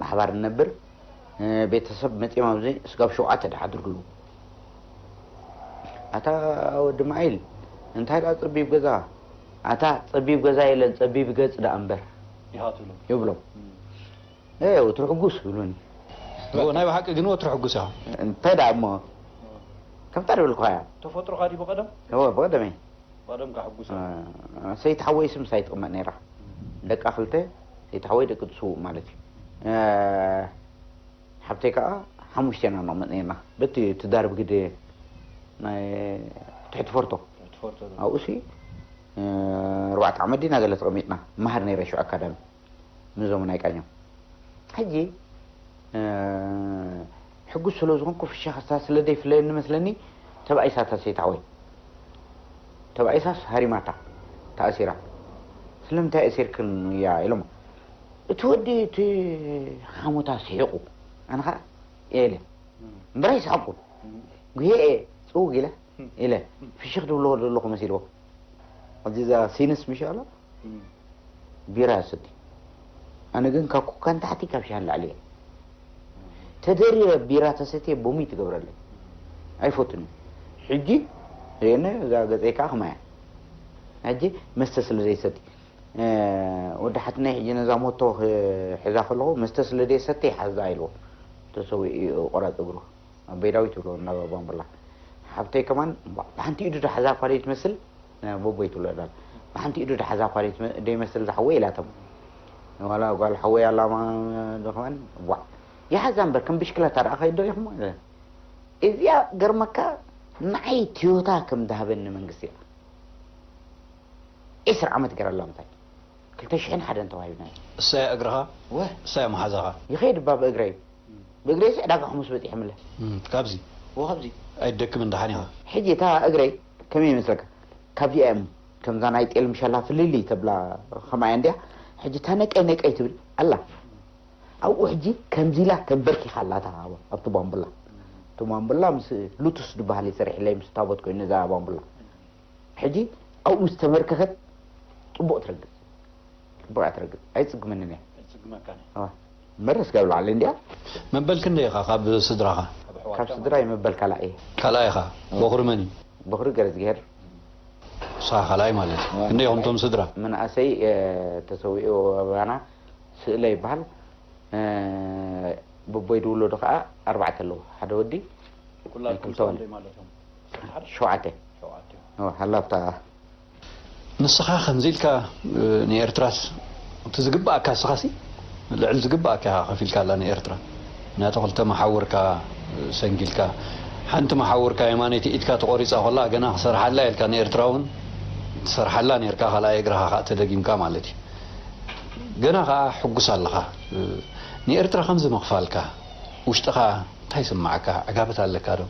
ብሓባር ንነብር። እ፣ ቤተሰብ መጺኦም ኣብዚ ስጋብ ሸውዓተ ድሓድሩ ኣለዉ። ኣታ ወዲ ማይል፣ እንታይ ደኣ ጸቢብ ገዛ? ኣታ ጸቢብ ገዛ የለን፣ ጸቢብ ገጽ ደኣ እምበር። ኢኻ ትብሎ። ይብሎም። እም። እ፣ ወትሩ ሕጉስ ይብሉኒ። እዎ፣ ናይ ብሓቂ ግን ወትሩ ሕጉስ ኢኻ። እንታይ ደኣ እሞ፣ ከምታ ደበልኩኻ እያ። ተፈጥሮኻ ድዩ ብቐደም? እዎ፣ ብቐደመይ። ባዶም ከሕጉሶም። እ፣ ሰይቲ ሓወይስ ምሳይ ትቕመጥ ነይራ። ደቃ ክልተ፣ ሰይቲ ሓወይ ደቂ ትስውእ ማለት እዩ። እ፣ ሓብተይ ከዓ ሓሙሽቴና ንቕመጥ ነይርና። በቲ ትዳርብ ግደ ናይ ትሕቲ ፈርቶ። ትሕቲ ፈርቶ ዶ? ኣብኡሲ፣ እ፣ ኣርባዕተ ዓመት ዲና ገለ ተቐሚጥና። መሃር ነይረ ሽዑ ኣካዳሚ። ንዞም ናይ ቃኘው። ሕጂ፣ እ፣ ሕጉስ ስለ ዝኾንኩ ፍሽኽታ ስለ ዘይፍለየኒ መስለኒ፣ ተባኢሳታ ሰይቲ ሓወይ። ተባኢሳስ ሃሪማታ፣ ተኣሲራ። ስለምንታይ ኣሲርክን እያ ኢሎሞ። እቲ ወዲ እቲ ሓሞታ ስሒቑ፣ ኣነ ኸዓ ኢለ። እምበር ኣይሰሓቕኩን። ጉሄ እየ፣ ጽውግ ኢለ፣ ኢለ። ፍሽኽ ድብሎ ዘለኹ መሲልዎ። ኣብዚ እዛ ሲንስ ምሽ ኣላ፣ ቢራ ይሰቲ። ኣነ ግን ካብ ኮካ ንታሕቲ ካብ ሻሂ ንላዕሊ እየ። ተደሪረ ቢራ ተሰትየ ቦሚ ትገብረለይ። ኣይፈቱን እዩ። ሕጂ ርእየኒ እዛ ገጸይ ከዓ ከማያ። ሕጂ መስተ ስለ ዘይሰቲ። እ፣ ወዲ ሓትነይ ሕጂ ነዛ ሞቶ ክ-፣ ሒዛ ከለኹ መስተ ስለ ዘይሰቲ ይሓዛ ኢልዎ። ተሰዊኡ እዩ ቆራጽ እግሩ። ኣቦይ ዳዊት ይብሎ ናብ ባምቡላ። ሓብተይ ከማን ቧ-፣ ብሓንቲ ኢዱ ዳሕዛ እኳ ደይትመስል፣ ነ-፣ ቦቦይ ትብሎ ዳል። ብሓንቲ ኢዱ ዳሕዛ እኳ ደይትመ-፣ ደይመስል ዝሓወይ ኢላቶም። ዋላ ጓል ሓወይ ኣላ ማ-፣ ዶ ከማን፣ ቧዕ። ይሓዛ እምበር ከም ብሽክለታ ደኣ ከይድ ዶ ኢኹም? እዚኣ ገርመካ ንዓይ ቶዮታ ከም ዝሃበኒ መንግስቲ እያ። ዒስራ ዓመት ገይራ ኣላ ምሳይ። ክልተ ሽሕን ሓደን ተዋሂብና እዩ። እሳይ እግርኻ? ወ። እሳይ መሓዛኻ? ይኸይድ እባ ብእግረይ። ብእግረይ ሲ ዕዳጋ ሓሙስ በጺሐ ምለ። እም፣ ካብዚ? ወ፣ ካብዚ። ኣይትደክምን ደሓን ኢኻ? ሕጂ እታ እግረይ ከመይ ይመስለካ? ካብዚኣ እዮም ከምዛ ናይ ጤል ምሸላ ፍልልይ ተብላ ከማያ እንድያ። ሕጂ እታ ነቀይ ነቀይ ትብል ኣላ። ኣብኡ ሕጂ ከምዚ ኢላ ተንበርኪኻ ኣላ እታ ኣብቲ ባምቡላ። እቲ ባምቡላ ምስ ሉቱስ ዝበሃል እዩ ሰሪሕለይ ምስ ታቦት ኮይኑ ነዛ ባምቡላ። ሕጂ ኣብኡ ምስ ተመርከኸት ጽቡቕ ትረግጽ። ጽቡቕ እያ ትረግጽ። ኣይጽግመንን እያ። ኣይጽግመካን እያ። እዋ። መረስ ጋብ ላዕሊ እንድያ። መበል ክንደይ ኢኻ ካብ ስድራኻ? ካብ ኣሕዋትካ ስድራይ መበል ካልኣይ እየ። ካልኣይ ኢኻ። እዋ። በኹሪ መን እዩ? በኹሪ ገረዝግሄር። ንስኻ ካልኣይ ማለት እዩ። እዋ። ክንደይ ኢኹም እቶም ስድራ? መናእሰይ፣ እ፣ ተሰዊኡ ኣባና ስእለ ይበሃል። እ፣ በቦይ ድውለዱ ከዓ ኣርባዕተ ኣለዉ። ሓደ ወዲ፣ ኩላትኩም ክልተ ወልድ። ክንደይ ማለት እዮም? ሸውዓተ። ሸውዓተ። ኦ፣ ሃላፍታ። ንስኻ ከምዚ ኢልካ፣ እ፣ ንኤርትራስ እቲ ዝግባኣካ ንስኻሲ ልዕሊ ዝግባኣካ ኢኻ ከፊልካላ ንኤርትራ። ምክንያቱ ክልተ መሓውርካ ሰንኪልካ፣ ሓንቲ መሓውርካ የማነይቲ ኢድካ ተቖሪጻ ከላ ገና ክሰርሓላ ኢልካ ንኤርትራ እውን ትሰርሓላ ኔርካ፣ ካልኣይ እግርኻ ከዓ ተደጊምካ ማለት እዩ። ገና ከዓ ሕጉስ ኣለኻ። ንኤርትራ ከምዚ ምኽፋልካ ውሽጥኻ እንታይ ይስምዓካ? ዕጋበት ኣለካ ዶ?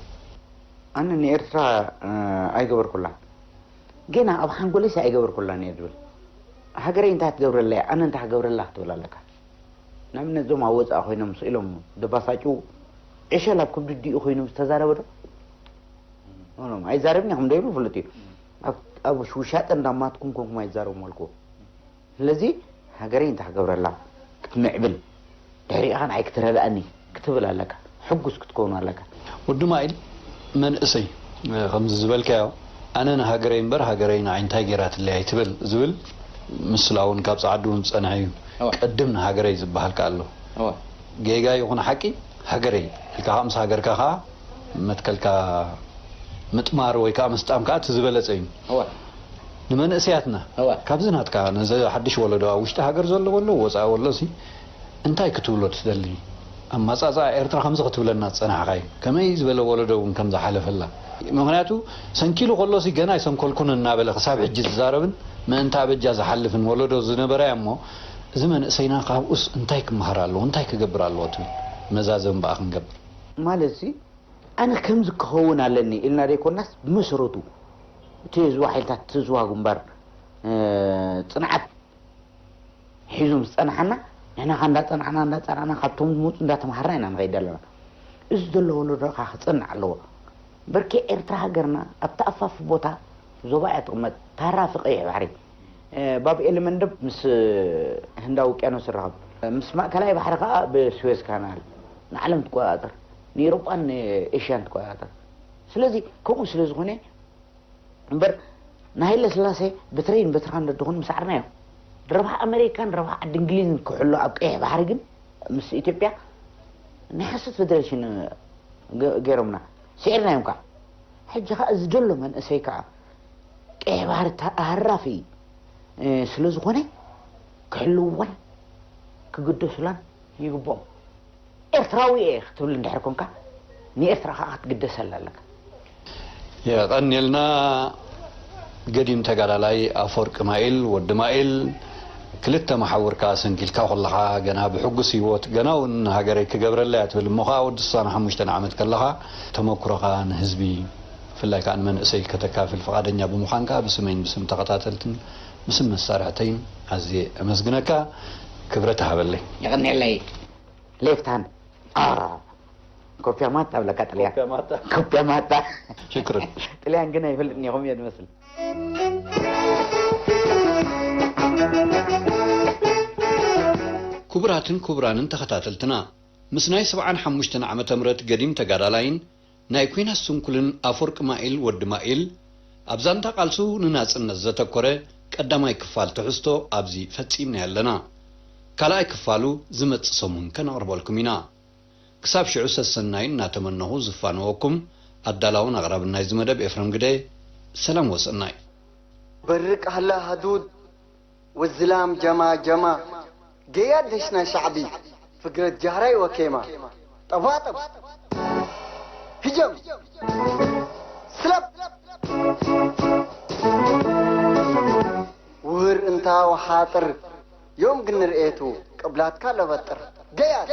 ኣነ ንኤርትራ ኣይገበርኩላን። ገና ኣብ ሓንጎለይሲ ኣይገበርኩላን እየ ዝብል። ሃገረይ እንታይ ክትገብረለይ፣ ኣነ እንታይ ክገብረላ ክትብል ኣለካ። ንኣብነት እዞም ኣብ ወፃኢ ኮይኖም ስኢሎም ደባሳጭው ዕሸል ኣብ ክብዲ ዲኡ ኮይኑ ዝተዛረበ ዶ? ኖ፣ ኖ፣ ኣይዛረብን ኢኹም ዶ ይብሉ ፍሉጥ እዩ። ኣብ ኣብ ውሻጠ እንዳማትኩም ኮንኩም ኣይዛረቡ መልኩ። ስለዚ ሃገረይ እንታይ ክገብረላ ክትምዕብል ድሕሪኻ ንዓይ ክትረድኣኒ ክትብል ኣለካ። ሕጉስ ክትከውን ኣለካ። ወዲ ማይል መንእሰይ፣ እ፣ ከምዚ ዝበልካዮ ኣነ ንሃገረይ እምበር ሃገረይ ንዓይ እንታይ ገይራትለይ ኣይትበል ዝብል ምስላ እውን ካብ ፃዕዱ እውን ዝፀንሐ እዩ። እወ። ቅድም ንሃገረይ ዝበሃል ከኣ ኣሎ። እወ። ጌጋ ይኹን ሓቂ ሃገረይ ኢልካ ከኣ ምስ ሃገርካ ከኣ መትከልካ ምጥማር ወይ ከኣ ምስጣም ከኣ እቲ ዝበለፀ እዩ። እወ። ንመንእሰያትና እወ። ካብዚ ናትካ ነዚ ሓድሽ ወለዶ ኣብ ውሽጢ ሃገር ዘሎ ወሎ ወፃኢ ወሎ ሲ እንታይ ክትብሎ ትደሊ? ኣማፃፅኣ ኤርትራ ከምዚ ክትብለና ዝፀናሕኻ እዩ። ከመይ ዝበለ ወለዶ እውን ከም ዝሓለፈላ። ምኽንያቱ ሰንኪሉ ከሎ ሲ ገና ኣይሰንኮልኩን እናበለ ክሳብ ሕጂ ዝዛረብን ምእንታ በጃ ዝሓልፍን ወለዶ ዝነበረ እያ እሞ፣ እዚ መንእሰይና ካብኡስ እንታይ ክመሃር ኣለዎ፣ እንታይ ክገብር ኣለዎ ትብል መዛዘም በኣ ክንገብር። ማለት ሲ ኣነ ከምዚ ክኸውን ኣለኒ ኢልና ዘይኮናስ ብመሰረቱ እቲ ዝዋ ሓይልታት እቲ ዝዋ ግንባር፣ እ፣ ጽንዓት ሒዙ ምስ ጸንሓና፣ ንሕና ከኣ እንዳጸናዕና፣ እንዳጸናዕና፣ ካብቶም ዝመጹ እንዳተምሃርና ኢና ንኸይድ ኣለና። እዚ ዘሎ ወለዶ ከኣ ክጸንዕ ኣለዎ። በርኬ ኤርትራ ሃገርና ኣብቲ ኣፋፊ ቦታ ዞባ እያ ትቕመጥ፣ ታራ ፍቐ ቀይሕ ባሕሪ። እ፣ ባብ ኤል መንደብ ምስ ህንዳዊ ውቅያኖስ ይራኸብ። ምስ ማእከላይ ባሕሪ ከኣ ብስዌዝ ካናል ንዓለም ትቆጻጸር፣ ንኤውሮጳን ንኤሽያን ትቆጻጸር። ስለዚ ከምኡ ስለ ዝኾነ እምበር፣ ንሃይለ ስላሴ ብትረይን በትራን ደድኹን ምሳዕርናዮ። ረብሓ ኣመሪካን ረብሓ ዓዲ እንግሊዝን ክሕሎ ኣብ ቀይሕ ባሕሪ ግን ምስ ኢትዮጵያ ናይ ሓሶት ፌደሬሽን ገ-፣ ገይሮምና። ስዒርናዮም ከኣ። ሕጂ ከኣ እዚ ዘሎ መንእሰይ ከኣ ቀይሕ ባሕሪ ታ-፣ ሃራፊ፣ እ፣ ስለ ዝኾነ ክሕልውዎን ክግደሱላን ይግብኦም። ኤርትራዊ እየ ክትብል እንድሕር ኮንካ፣ ንኤርትራ ከኣ ክትግደሰላ ኣለካ። የቐንየልና። ገዲም ተጋዳላይ ኣፈወርቂ ማኢል፣ ወዲ ማኢል፣ ክልተ መሓውርካ ሰንኪልካ ከለኻ፣ ገና ብሕጉስ ህይወት፣ ገና እውን ሃገረይ ክገብረለያ ትብል እሞ ኸዓ፣ ወዲ ስሳን ሓሙሽተን ዓመት ከለኻ፣ ተመኩሮኻ ንህዝቢ፣ ብፍላይ ከኣ ንመንእሰይ ከተካፍል ፍቓደኛ ብምዃንካ፣ ብስመይን ብስም ተኸታተልትን ብስም መሳርሕተይን ኣዝየ ኣመስግነካ። ክብረት ሃበለይ። የቐንየለይ። ሌፍት ሃንድ። አ፣ ኮፒያ ማታ ብለካ ጥልያን። ኮፒያ ማታ። ኮፒያ ማታ። ሽክርን። ጥልያን ግን ኣይፈልጥን እየ፣ ከምኡ እየ ዝመስል። ክቡራትን ክቡራንን ተኸታተልትና፣ ምስ ናይ ሰብዓን ሓሙሽተን ዓመተ ምህረት ገዲም ተጋዳላይን ናይ ኲናት ስንኩልን ኣፈወርቂ ማኢል ወዲ ማኢል ኣብ ዛንታ ቃልሱ ንናጽነት ዘተኮረ ቀዳማይ ክፋል ትሕዝቶ ኣብዚ ፈጺምናዮ ኣለና። ካልኣይ ክፋሉ ዝመጽእ ሰሙን ከነቕርበልኩም ኢና። ክሳብ ሽዑ ሰሰናዩ እናተመነኹ ዝፋነወኩም ኣዳላውን ኣቕራብን ናይዚ መደብ ኤፍረም ግደ፣ ሰላም ወሰናይ። በርቅ ሃላ ሃዱድ ወዝላም ጀማ ጀማ፣ ገያ ደሽና ሻዕቢ ፍግረት ጃህራይ ወኬማ፣ ጠባጠብ ህጀም ስለብ ውህር እንታ ወሓጥር ዮም ግን ርእየቱ ቅብላትካ ለበጥር ገያት